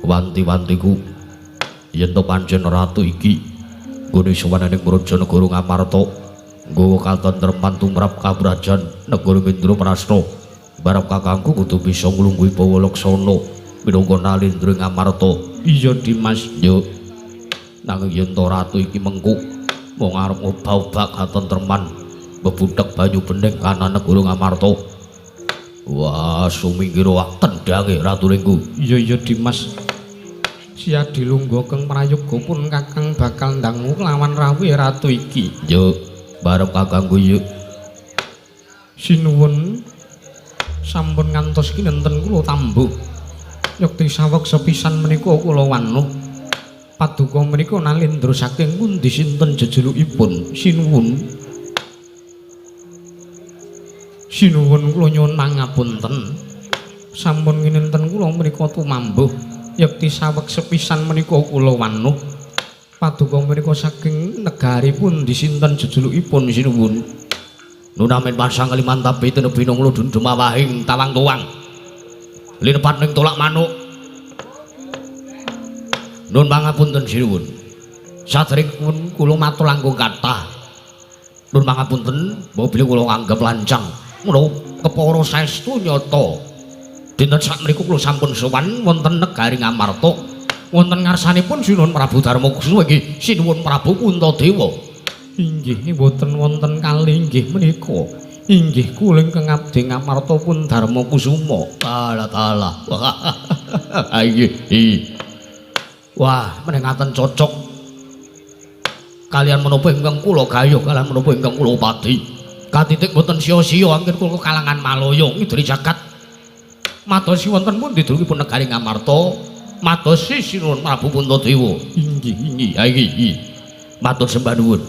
wanti-wantiku yen to pancen ratu iki nggone sowanane Braja negara Ngamarta nggawa katentreman tumrap kabrajan negara Indraprasta. Barep kakangku kudu bisa nglungguhi bawa laksana minangka Nalindra Ngamarta. Iya Dimas, yo. Nanging yen to ratu iki mengku mung arep ngobah-obah katentreman bebudhek banyu bening kana negara Ngamarta. Wah, sumingkir wak tendhange ratu lingku. Iya iya Dimas. Siadi lungguh keng prayoga pun Kakang bakal ndangu lawan rawuhe ratu iki. Yo, barep kakangku yo. Sinuwun sampun ngantos kinenten kula tambuh. Yekti saweg sepisan menika kula wanuh. Paduka menika Nalindra saking pundi sinten jejelukipun? Sinuwun. Sinuwun kula nyuwun pangapunten. Sampun kinenten kula menika tumambuh. Yekti saweg sepisan menika kula wanuh. Paduka menika saking negari pundi sinten jejelukipun sinuwun? Nunamen pasang kalimantabe tenebi nang ludun dumawahing tawang tuwang. Linepat ning tolak manuk. Nun pangapunten sinuwun. Saderengipun kula matur langkung kathah. Nun pangapunten, mbok bilih kula nganggep lancang. Menawa kepara saestu nyata. Dinten sakmeniku kula sampun sowan wonten negari Ngamarta. Wonten ngarsanipun Sinuwun Prabu Darmakusuma inggih Sinuwun Prabu Puntadewa. Inggih mboten wonten kalih inggih menika. Inggih kula ingkang abdi Ngamarta pun Darmakusuma. Alah talah. Inggih. Wah, menengaten cocok kalian menapa ingkang kula gayuh kalian menapa ingkang kula pati. Katitik mboten sia-sia anggen kula kalangan malaya ngiduri jagat. Madosi wonten pundi drukipun negari Ngamarta? Madosi Sinuwun Prabu Puntadewa. Inggih, inggih, inggih. Matur sembah nuwun.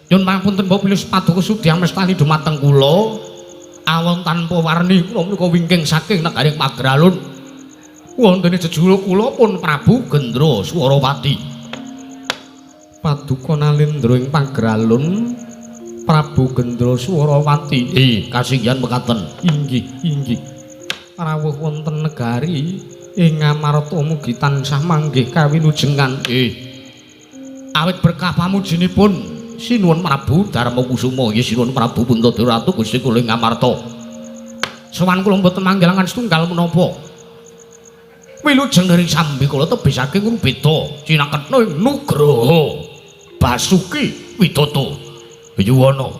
Nyun pangapunten mbok bilih paduka sudi amestani dumateng kula. Awon tanpa warni kula menika wingking saking negari Pageralun. Wontene jejuluk kula pun Prabu Gendra Swarawati. Paduka Nalindra ing Pageralun Prabu Gendra Swarawati. Kasinggihan mekaten. Inggih, inggih. Rawuh wonten negari ing Ngamarta mugi tansah manggih kawilujengan. Awit berkah pamujinipun Sinuwun Prabu Darmakusuma ya Sinuwun Prabu Puntadewa Ratu Gusti kula ing Ngamarta. Sowan kula mboten manggilangan setunggal menapa. Wilujeng ring sambi kula tebih saking Rubeda cinaketna ing Nugraha Basuki Widodo Yuwana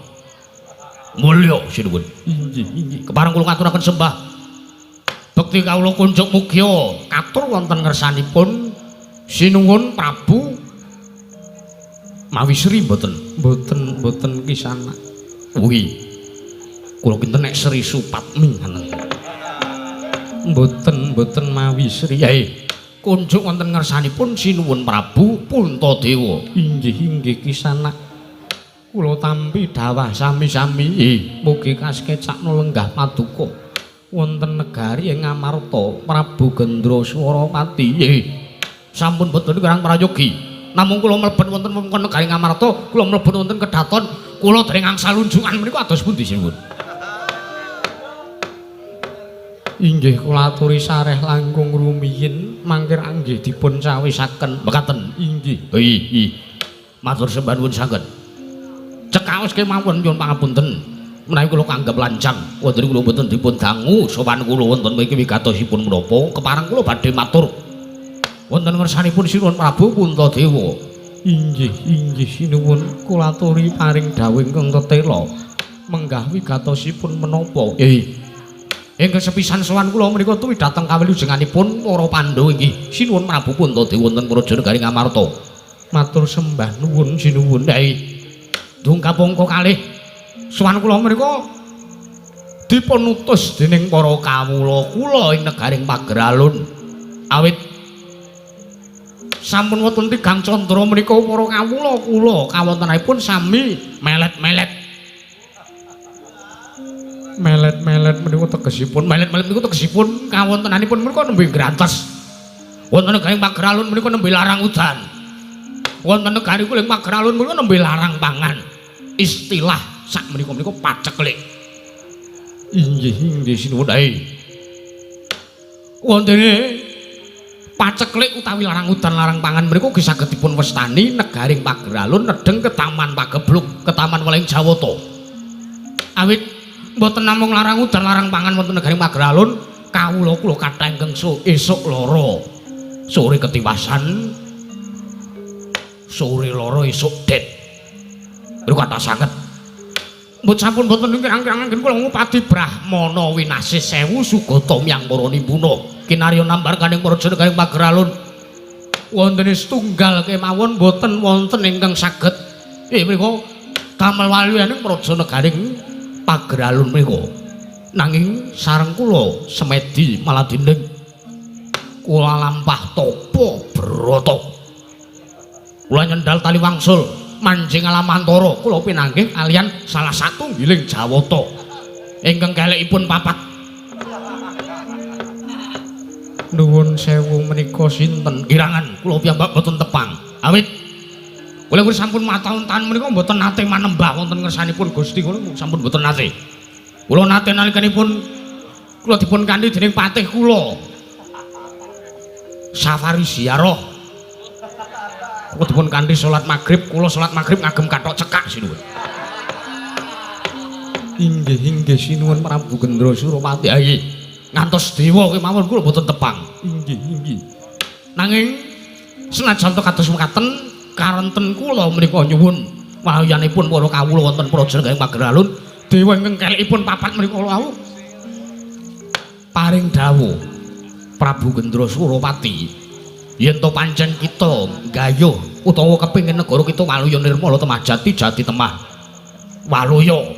mulya sinuwun. Inggih, inggih. Kepareng kula ngaturaken sembah bekti kawula kunjuk mugya katur wonten ngersanipun Sinuwun Prabu mawi Sri mboten? Mboten, mboten kisanak. Kuwi. Kula kinten nek Sri Supatmi ngoten. Mboten, mboten mawi Sri. Yae. Kunjuk wonten ngersanipun Sinuwun Prabu Puntadewa. Inggih, inggih kisanak. Kula tampi dawah sami-sami. Mugi kasekecakno lenggah paduka wonten negari ing Ngamarta Prabu Gendra Swarapati. Sampun boten kirang prayogi. Namung kula mlebet wonten wewengkon negari Ngamarta, kula mlebet wonten kedaton, kula dereng angsal unjukan menika ados pundi sinuwun? Inggih kula aturi sareh langkung rumiyin mangke anggih dipun cawisaken. Mekaten. Inggih. Nggih. Matur sembah nuwun sanget. Cekaos kemawon nyuwun pangapunten. Menawi kula kanggep lancang, wonten kula mboten dipun dangu sowan kula wonten mriki wigatosipun menapa kepareng kula badhe matur. Wonten ngersanipun Sinuwun Prabu Puntadewa. Inggih, inggih sinuwun kula aturi paring dawuh ingkang tetela. Menggah wigatosipun menapa? Ingkang sepisan sowan kula menika tuwi dhateng kawilujenganipun para Pandhawa inggih Sinuwun Prabu Puntadewa wonten praja negari Ngamarta. Matur sembah nuwun sinuwun. Dungkap angka kalih sowan kula menika dipun utus dening para kawula kula ing negaring Pageralun. Awit sampun wonten tigang candra menika para kawula kula kawontenanipun sami melet-melet. Melet-melet menika tegesipun melet-melet niku tegesipun kawontenanipun menika nembe grantes. Wonten negaring Pageralun menika nembe larang udan. Wonten negari kula ing Pageralun menika nembe larang pangan. Istilah sak menika menika paceklik. Inggih, inggih sinuwun. Wontene paceklik utawi larang udan larang pangan menika ugi saged dipun wastani negaring Pageralun nedheng ketaman Pagebluk, ketaman Weling Jawata. Awit mboten namung larang udan larang pangan wonten negaring Pageralun, kawula kula kathah ingkang esuk lara, sore ketiwasan, sore lara esuk det. Niku kathah sanget. Mbut sampun boten kirang-kirang anggen kula ngupadi Brahmana winasih sewu sugata miyang para nimbuna. Kinarya nambar kaning praja negaring Pageralun. Wontene setunggal kemawon boten wonten ingkang saged mriku damel waliyaning praja negaring Pageralun menika. Nanging sareng kula semedi maladining kula lampah tapa brata. Kula nyendal tali wangsul manjing alamantara kula pinanggih kaliyan salah satunggiling Jawata ingkang kelekipun papat. Nuwun sewu menika sinten? Kirangan kula piyambak boten tepang. Awit kula sampun mataun-taun menika mboten nate manembah wonten ngersanipun Gusti kula sampun mboten nate. Kula nate nalikanipun kula dipun kanthi dening patih kula. Safari ziarah. Kula dipun kanthi salat magrib, kula salat magrib ngagem kathok cekak sinuwun. Inggih, inggih sinuwun Prabu Gendra Surapati. Nggih. Ngantos dewa kemawon kula mboten tepang. Inggih, inggih. Nanging senajan to kados mekaten karenten kula menika nyuwun wayanipun para kawula wonten praja negari Pageralun, dewa ingkang kelekipun papat menika wau paring dawuh Prabu Gendra Surapati yen to pancen kita nggayuh utawa kepengin negara kita waluya nirmala temah jati jati temah waluya,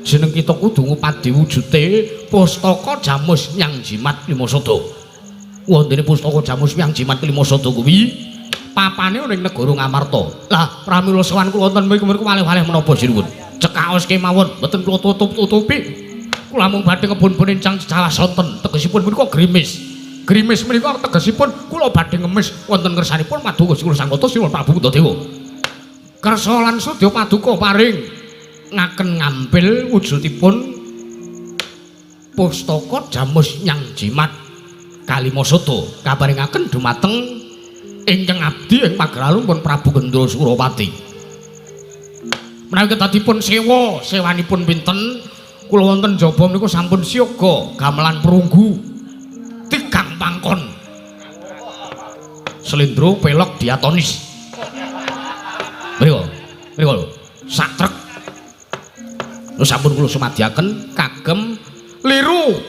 jeneng kita kudu ngupadi wujute pustaka jamus nyang jimat lima sada. Wontene pustaka jamus nyang jimat lima sada kuwi papane ning negara Ngamarta. Lah pramila sowan kula wonten mriku mriku waleh-waleh menapa sinuwun? Cekaos kemawon mboten kula tutup-tutupi. Kula mung badhe kebun-bun encang cecawah sonten tegesipun punika grimis. Grimis menika tegesipun kula badhe ngemis wonten ngersanipun paduka kula sangkota Sinuwun Prabu Puntadewa. Kersa lan sudya paduka paring ngaken ngampil wujudipun pustaka jamus nyang jimat kalima sada kaparingaken dumateng ingkang abdi ing Pageralun pun Prabu Gendra Surapati. Menawi kedadipun sewa, sewanipun pinten? Kula wonten jaba menika sampun siaga gamelan perunggu tigang pangkon. Slendro pelok diatonis. Mriku, mriku lho, sak trek. Lho sampun kula sumadiaken kagem liru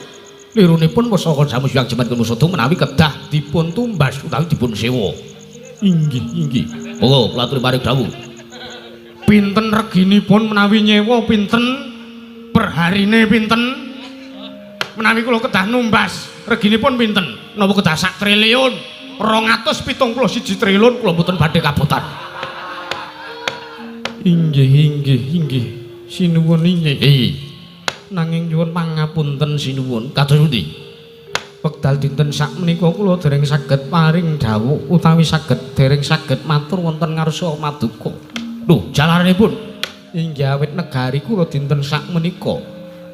Lirunipun pusaka Jamus Hyang Jimat Kalima Sada menawi kedah dipun tumbas utawi dipun sewa. Inggih, inggih. Monggo kula aturi paring dawuh. Pinten reginipun menawi nyewa pinten? Perharine pinten? Menawi kula kedah numbas reginipun pinten? Napa kedah sak triliun? 271 triliun kula mboten badhe kabotan. Inggih, inggih, inggih. Sinuwun inggih. Nggih. Nanging nyuwun pangapunten sinuwun. Kados pundi? Wekdal dinten sakmenika kula dereng saged paring dawuh utawi saged dereng saged matur wonten ngarsa maduka. Lho, jalaranipun inggih awit negari kula dinten sakmenika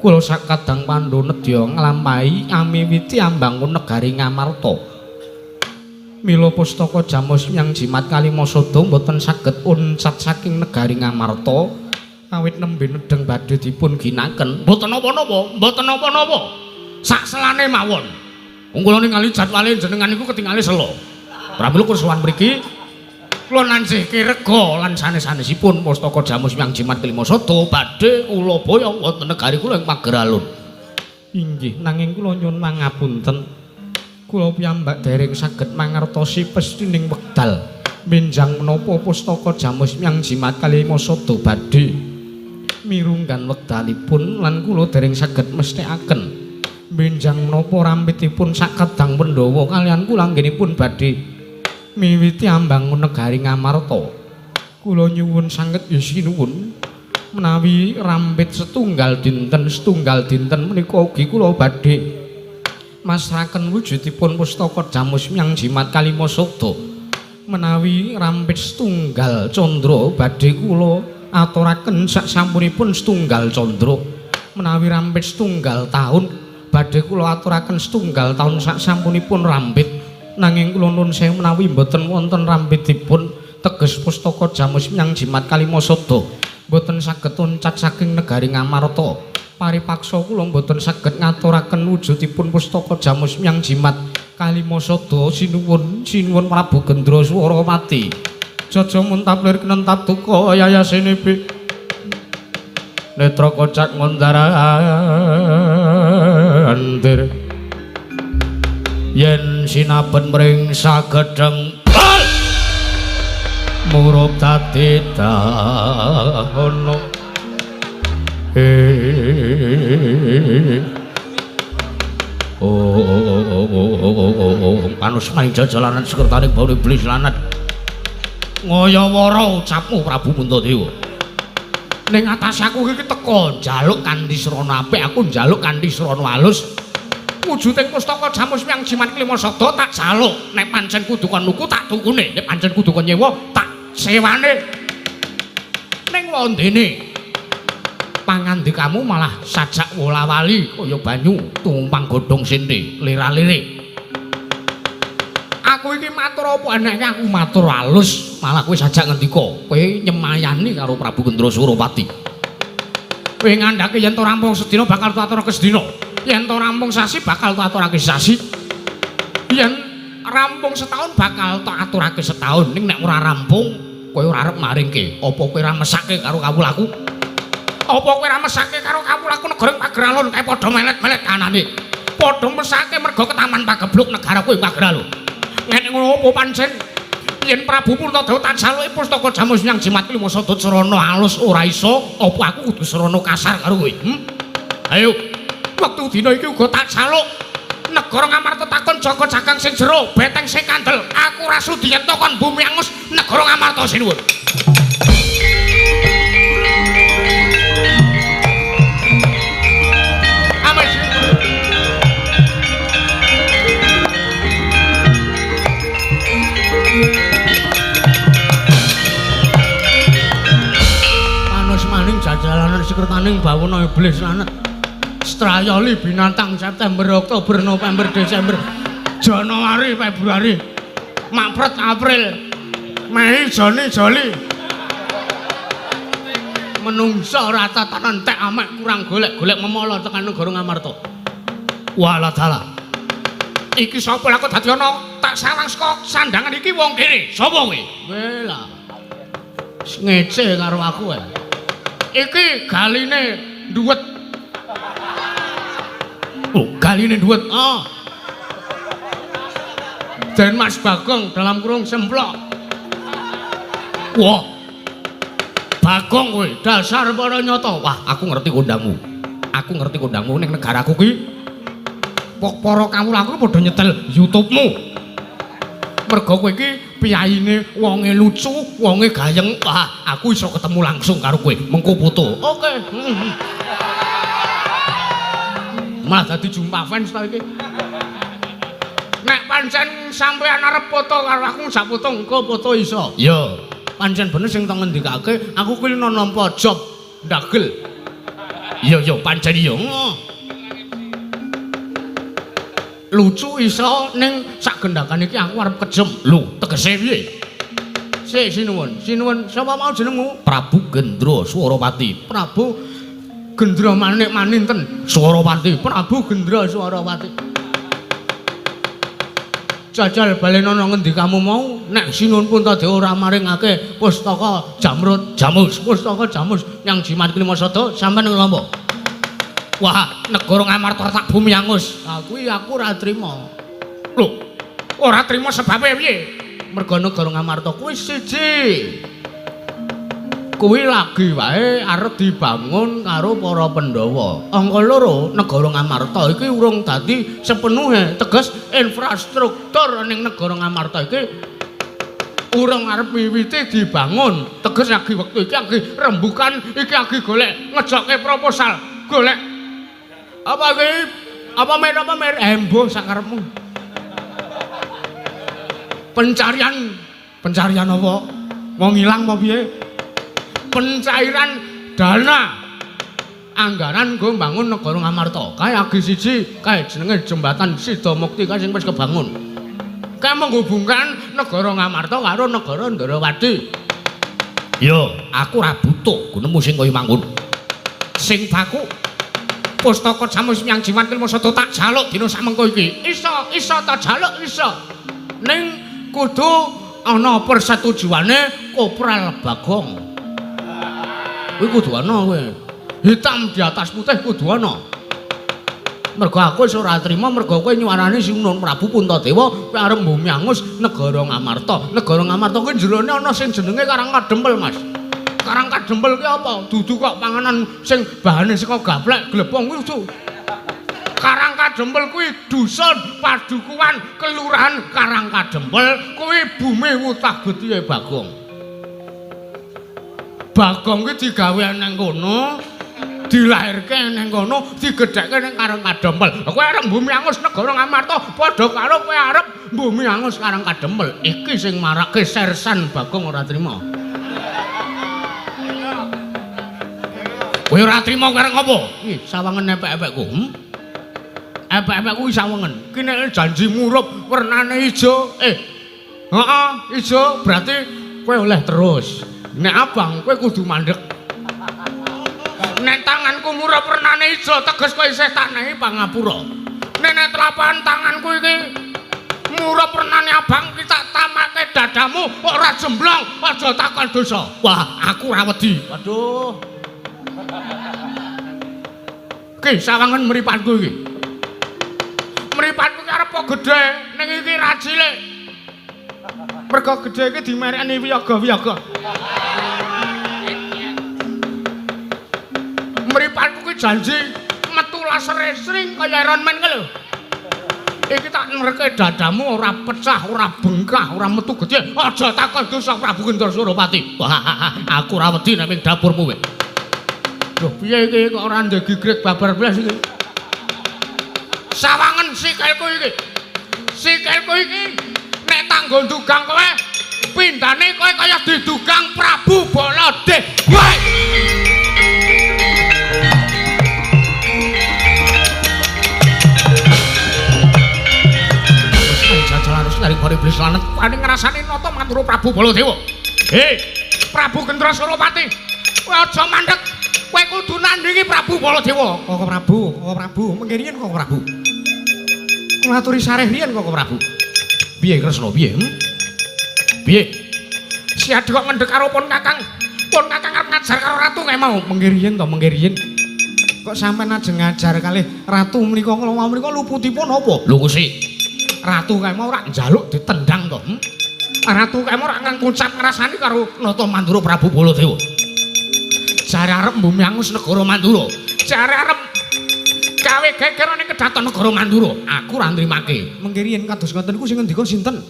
kula sakadang pandhu nedya nglampahi amiwiti ambangun negari Ngamarta. Mila pustaka Jamus Hyang Jimat Kalima Sada mboten saged uncat saking negari Ngamarta awit nembe nedheng badhe dipun ginaken. Mboten napa-napa, mboten napa-napa. Sak selane mawon. Wong kula ningali jadwale jenengan niku ketingale selo. Pramila kula sowan mriki kula nansihke rega lan sanes-sanesipun pustaka Jamus Hyang Jimat Kalima Sada badhe kula boyong wonten negari kula ing Pageralun. Inggih, nanging kula nyuwun pangapunten. Kula piyambak dereng saged mangertosi pestining wekdal benjang menapa pustaka Jamus Hyang Jimat Kalima Sada badhe mirunggan wekdalipun lan kula dereng saged mesthekaken benjang menapa rampitipun sakedang Pandhawa kaliyan kula anggenipun badhe miwiti ambangun negari Ngamarta. Kula nyuwun sanget ya sinuwun menawi rampit setunggal dinten menika ugi kula badhe masraken wujudipun pustaka Jamus Hyang Jimat Kalima Sada. Menawi rampit setunggal candra badhe kula aturaken saksampunipun setunggal candra. Menawi rampit setunggal taun badhe kula aturaken setunggal taun saksampunipun rampit. Nanging kula nuwun sewu menawi mboten wonten rampitipun teges pustaka Jamus Hyang Jimat Kalima Sada mboten saged loncat saking negari Ngamarta. Paripaksa kula mboten saged ngaturaken wujudipun pustaka Jamus Hyang Jimat Kalima Sada. Sinuwun sinuwun Prabu Gendra Swarawati. Jaja muntap lir kenentap duka yayasene bi netra kocak ngondarandir yen sinaben mring sagedheng murup dadi dahana. Oh, panus maring jajalanan sekertaning baune iblis lanat. Ngayawara ucapmu Prabu Puntadewa. Ning atas aku iki teka njaluk kanthi srana apik, aku njaluk kanthi srana alus. Wujuding pustaka Jamus Hyang Jimat Kalima Sada tak jaluk. Nek pancen kudu kon nuku tak tukune, nek pancen kudu kon nyewa tak sewane. Ning wondene pangandikamu malah sajak wola-wali kaya banyu tumpang godhong sente lira-lire. Aku iki matur apa eneke aku matur alus, malah kowe sajak ngendika kowe nyemayani karo Prabu Gendra Surapati. Kowe ngandhake yen to rampung sedina bakal tak aturake sedina, yen to rampung sasi bakal tak aturake sasi, yen rampung setahun bakal tak aturake setahun. Ning nek ora rampung kowe ora arep maringke. Apa kowe ora mesake karo kawulaku? Apa kowe ora mesake karo kawulaku negara Pageralun kae padha melet-melet kanane. Padha mesake mergo ketaman pagebluk negara kowe Pageralun. Ngene ngono apa pancen yen Prabu Puntadewa tak jaluki pustaka Jamus Hyang Jimat Kalima Sada srana alus ora iso, apa aku kudu srana kasar karo kowe? Ayo, wektu dina iki uga tak jaluk negara Ngamarta takon jaga jagang sing jero, beteng sing kandel. Aku ora sudi yen kon bumi angus negara Ngamarta sinuwun. Jalanan sekertaning bawana iblis lanet. Strayoli binatang September, Oktober, November, Desember, Januari, Februari, Maret, April, Mei, Juni, Juli. Menungso ora tatanan entek amek kurang golek-golek memala tekan negara Ngamarta. Walah dalah. Iki sapa lha kok dadi ana tak sawang saka sandangan iki wong kene. Sapa kowe? Wela. Ngece karo aku ae. Iki galine nduwet. Oh, galine dhuwit. Oh. Den Mas Bagong dalam kurung semplok. Wah. Bagong kowe dasar para nyata. Wah, aku ngerti kondangmu. Aku ngerti kondangmu ning negaraku ki. Pok para kawulaku padha nyetel YouTube-mu. Mergo kowe iki piyayine wonge lucu, wonge gayeng. Wah, aku iso ketemu langsung karo kowe. Mengko foto. Oke. Malah dadi jumpa fans ta iki. Nek pancen sampean arep foto karo aku sak foto engko foto iso. Iya. Pancen bener sing tak ngendikake, aku kuwi nampa job ndagel. Iya iya pancen iya. Lucu iso ning sak gendhakan iki aku arep kejem. Lho, tegese piye? Sik sinuwun, sinuwun sapa mau jenengmu? Prabu Gendra Swarapati. Prabu Gendra Manik Maninten Swarapati. Prabu Gendra Swarapati. Jajal balenono ngendikamu mau nek Sinuwun Puntadewa ora maringake pustaka Jamrut Jamus, pustaka Jamus yang jimat Klimasada sampeyan nglompo. Wah, negara Ngamarta tak bumi angus. Ha kuwi aku ora trima. Lho, ora trima sebabe piye? Mergo negara Ngamarta kuwi siji. Kuwi lagi wae arep dibangun karo para Pandhawa. Angka loro, negara Ngamarta iki urung dadi sepenuhe. Teges infrastruktur ning negara Ngamarta iki urung arep miwiti dibangun. Teges lagi wektu iki lagi rembukan, iki lagi golek ngejokke proposal, golek apa iki? Apa mer embuh sakarepmu. Pencarian, pencarian apa? Wong ilang apa piye? Pencairan dana anggaran nggo mbangun negara Ngamarta. Kae agi siji, kae jenenge jembatan Sidamukti kae sing wis kebangun. Kae menghubungkan negara Ngamarta karo negara Ndrawati. Yo, aku ora butuh gunemu sing kaya mangkono. Sing baku pustaka Jamus yang jimat Klimasada tak jaluk dina samengko iki. Iso, iso tak jaluk iso. Ning kudu ana persetujuane Kopral Bagong. Kuwi kudu ana kowe. Hitam di atas putih kudu ana. Mergo aku wis ora trima mergo kowe nyuwarani Sinuwun Prabu Puntadewa kowe arep mbumi angus negara Ngamarta. Negara Ngamarta kuwi jerone ana sing jenenge Karang Kadempel, Mas. Karang Kadempel ki apa? Dudu kok panganan sing bahane saka gaplek glepung kuwi dudu. Karang Kadempel kuwi dusun padukuhan kelurahan Karang Kadempel kuwi bumi wutah getihe Bagong. Bagong kuwi digawe nang kono, dilahirke nang kono, digedhekke nang Karang Kadempel. Kowe arep mbumi angus negara Ngamarta padha karo kowe arep mbumi angus Karang Kadempel. Iki sing marake Sersan Bagong ora trima. Kowe ora trima kowe arep ngopo? Ih, sawangen epek-epekku. Epek-epekku iki sawangen. Ki nek janji murup wernane ijo, heeh, ijo berarti kowe oleh terus. Nek abang kowe kudu mandek. Nek tanganku murup wernane ijo teges kowe isih tak nehi pangapura. Nek nek telapan tanganku iki murup wernane abang ki tak tamake dadamu ora jemblong aja takon dosa. Wah, aku ora wedi. Waduh. Ki sawangen mripatku iki. Mripatku ki arep gedhe ning iki ra cilik. Mergo gedhe iki dimerekni wiyaga-wiyaga. Mripatku ki janji metu lasere sring kaya Iron Man ki lho. Iki tak nerke dadamu ora pecah, ora bengkah, ora metu gedhe. Aja takon dosa Prabu Gendra Surapati. Wah, aku ora wedi nek ing dapurmu kowe. Lho piye iki kok ora ndek gigrek babar blas iki? Sawangen sikilku iki. Sikilku iki nek tak nggo ndugang kowe, pindane kowe kaya didugang Prabu Baladewa. Jajal harus nyari kore iblis lanet wani ngrasani nata matur Prabu Baladewa. Hei, Prabu Gendra Surapati, kowe aja mandek. Kowe kudu nandingi Prabu Baladewa. Koko Prabu, Koko Prabu, mengke riyen Koko Prabu. Kula aturi sareh riyen Koko Prabu. Piye Kresna, piye? Piye? Si Adi kok ngendhek karo pun Kakang. Pun Kakang arep ngajar karo ratu kae mau. Mengke riyen to, mengke riyen. Kok sampean ajeng ngajar kalih ratu menika kula wau menika luputipun apa? Lho Gusti. Ratu kae mau ora njaluk ditendang to. Ratu kae mau ora ngucap ngrasani karo Nata Mandura Prabu Baladewa. Jare arep mbumyangus negara Mandura. Jare arep gawe geger ning kedaton negara Mandura. Aku ora nrimake. Mengke riyen kados ngoten niku sing ngendika sinten?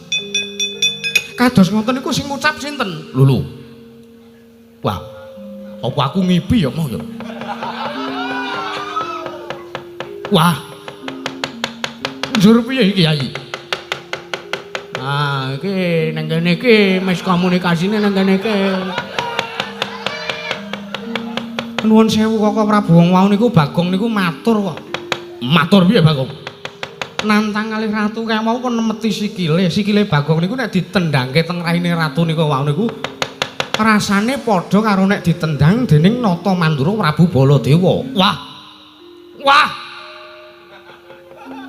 Kados ngoten niku sing ngucap sinten? Lho lho. Wah. Apa aku ngipi ya mau ya? Wah. Njur piye iki, Yai? Ah, iki nang kene iki miskomunikasine nang kene iki. Nuwun sewu Koko Prabu, wong wau niku Bagong niku matur kok. Matur piye Bagong? Nantang kalih ratu kaya mau kon nemeti sikile. Sikile Bagong niku nek ditendangke teng raine ratu niku wau niku rasane padha karo nek ditendang dening Nata Mandura Prabu Baladewa. Wah. Wah.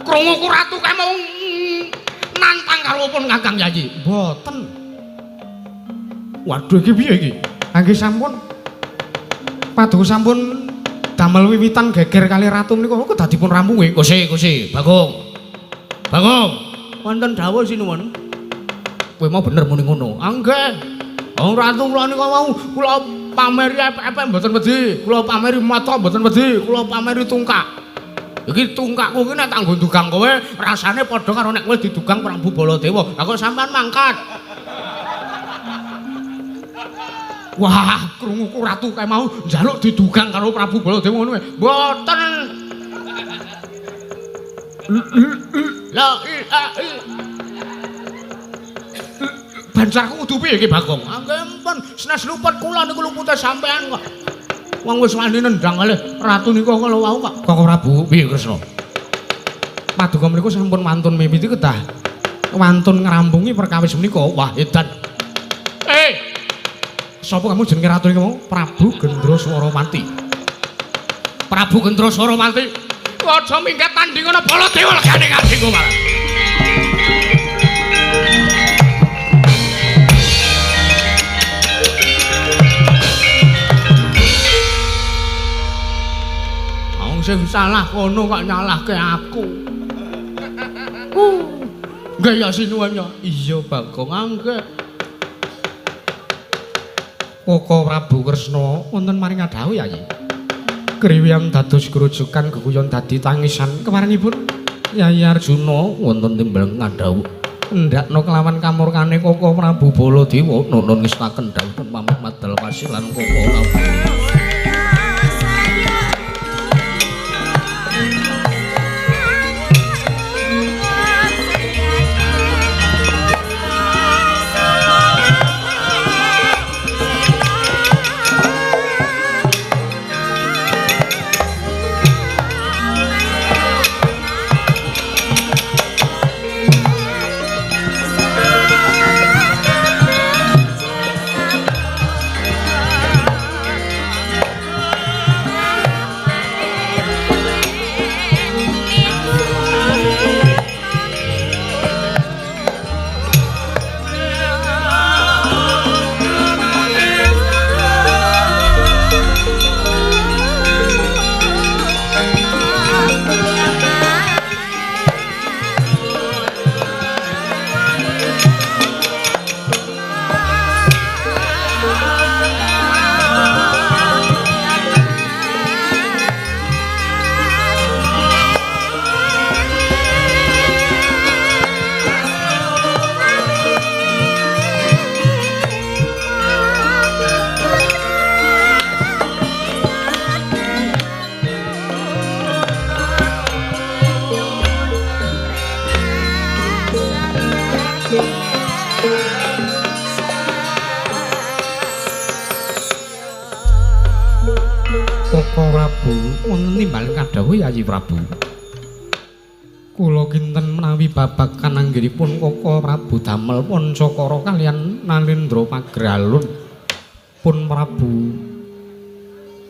Krunguku ratu kae mau nantang karo pun Kakang Yayi. Mboten. Waduh iki piye iki? Ha nggih sampun. Paduka sampun damel wiwitan geger kali ratu menika kok dadi pun rampunge. Gusti, Gusti, Bagong. Bagong, wonten dawuh sinuwun. Kowe mau bener muni ngono. Ah nggih. Wong ratu kula nika mau kula pameri epek-epek mboten wedi, kula pameri mata mboten wedi, kula pameri tungkak. Iki tungkakku iki nek tak nggo ndugang kowe rasane padha karo nek kowe didugang Prabu Baladewa. Lah kok sampean mangkat. Wah, krunguku ratu kae mau njaluk didugang karo Prabu Baladewa ngono kae. Mboten. La bancarku kudu piye iki Bagong? Nggih mpun, senes luput kula niku lupute sampean kok. Wong wis wani nendang kalih ratu niku kala wau kok. Koko Prabu, piye Kresna? Paduka mriku sampun wantun mimiti kedah wantun ngrampungi perkawis menika. Wah, edan. Sapa kamu jenenge ratu niku mau? Prabu Gendraswarawati. Prabu Gendraswarawati. Aja minggat tanding ana Baladewa legane ngadingku malah. Wong sing salah kono kok nyalahke aku. Nggih ya sinuwun ya. Iya Bagong, nggih. Koko Prabu Kresna wonten maring dawuh Yayi. Kriwiyan dados grojogan geguyon dadi tangisan keparingipun Yayi Arjuna wonten timbal ngadhawuh endakno kelawan kamurkane Koko Prabu Baladewa nunun ngestaken dawuh pamit madal kasilan Koko Prabu. Yayi Prabu. Kula kinten menawi babagan anggenipun Koko Prabu damel Pancakara kaliyan Nalendra Pagralun pun Prabu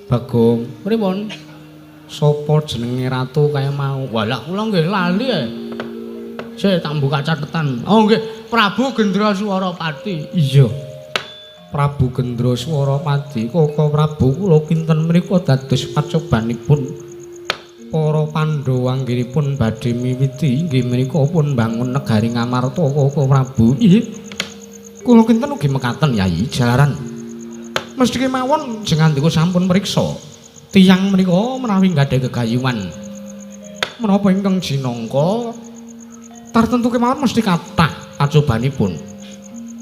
Bagong. Pripun? Sapa jenenge ratu kaya mau? Walah kula nggih lali e. Sik tak buka catetan. Oh nggih, Prabu Gendraswarawati. Iya. Prabu Gendraswarapati Koko Prabu kula kinten menika dados pacobanipun para Pandhawa anggenipun badhe miwiti inggih menika pun bangun negari Ngamarta Koko Prabu. Inggih. Kula kinten ugi mekaten Yai jalaran. Mesti kemawon jengandika sampun mriksa. Tiyang menika menawi gadhah gegayuhan menapa ingkang jinangka tartentu kemawon mesti kathah pacobanipun.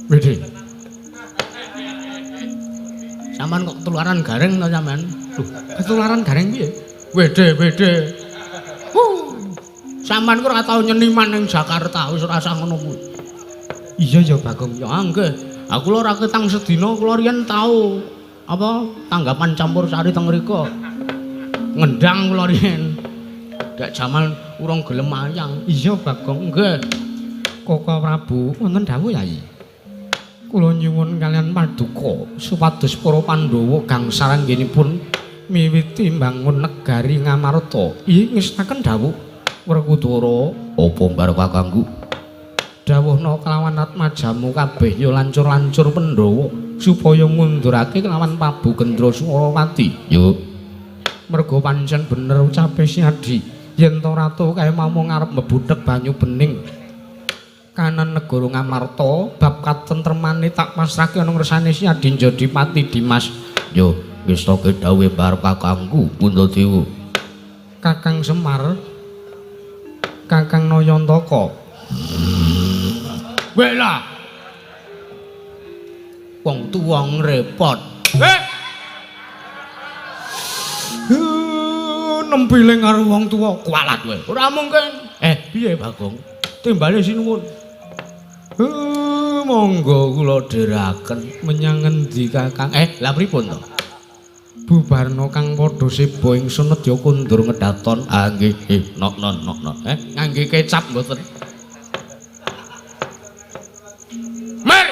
Widih. Sampeyan kok ketularan gareng to sampean? Lho, ketularan gareng piye? Wede, wede. Huh. Sampeyan ku ora tau nyeniman ning Jakarta, wis ora usah ngono kuwi. Iya ya Bagong. Ya nggih. Aku lho ora ketang sedina kula riyen tau apa tanggapan campur sari teng mriku. Ngendang kula riyen. Dek jaman urung gelem mayang. Iya Bagong. Nggih. Koko Prabu wonten dawuh Yai. Kula nyuwun kalian paduka supados para Pandhawa gangsal anggenipun miwiti mbangun negari Ngamarta. Inggih ngestaken dawuh Werkudara. Apa mbar kakangku? Dawuhna kelawan atmajamu kabeh ya lancur-lancur Pandhawa supaya ngundurake kelawan Prabu Gendraswarapati. Yo. Merga pancen bener ucape Siadi yen to ratu kae mau ngarep mbebuthek banyu bening kanan negara Ngamarta bab katentremane tak pasrahke ana ngersane Siadi Jodipati Dimas. Yo, ngestake dawuhe bar kakangku Puntadewa. Kakang Semar, Kakang Nayantaka. Wela. Wong tuwa ngrepot. Eh. Nempiling karo wong tuwa kualat kowe. Ora mungkin. Piye Bagong? Timbale sinuwun. Monggo kula dheraken menyang ngendi Kakang? Lah pripun to? Bubarna kang padha seba ingsun nedya kundur ngedaton. Ah nggih, nok nok nok nok. Ngangge kecap mboten? Mer,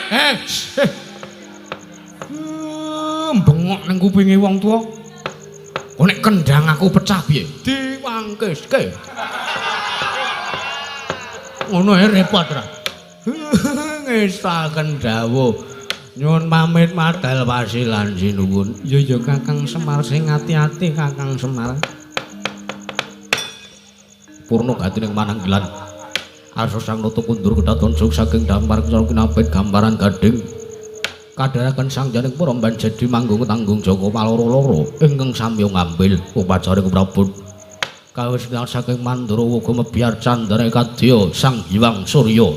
bengok ning kupinge wong tuwa. Kok nek kendang aku pecah piye? Diwangkeske. Ngono ae repot ra. Ngestaken dawuh. Nyuwun pamit madal pasilan sinuwun. Ya ya Kakang Semar sing ati-ati Kakang Semar. Purna gati ning mananggilan. Arsa sang nata kundur kedaton suk saking dampar cara kinapit gambaran gading. Kadharaken sang janing para jadi manggung tanggung jaka paloro-loro ingkang samya ngambil upacara Prabu. Kawis saking Mandura uga mebyar candra kadya Sang Hyang Surya.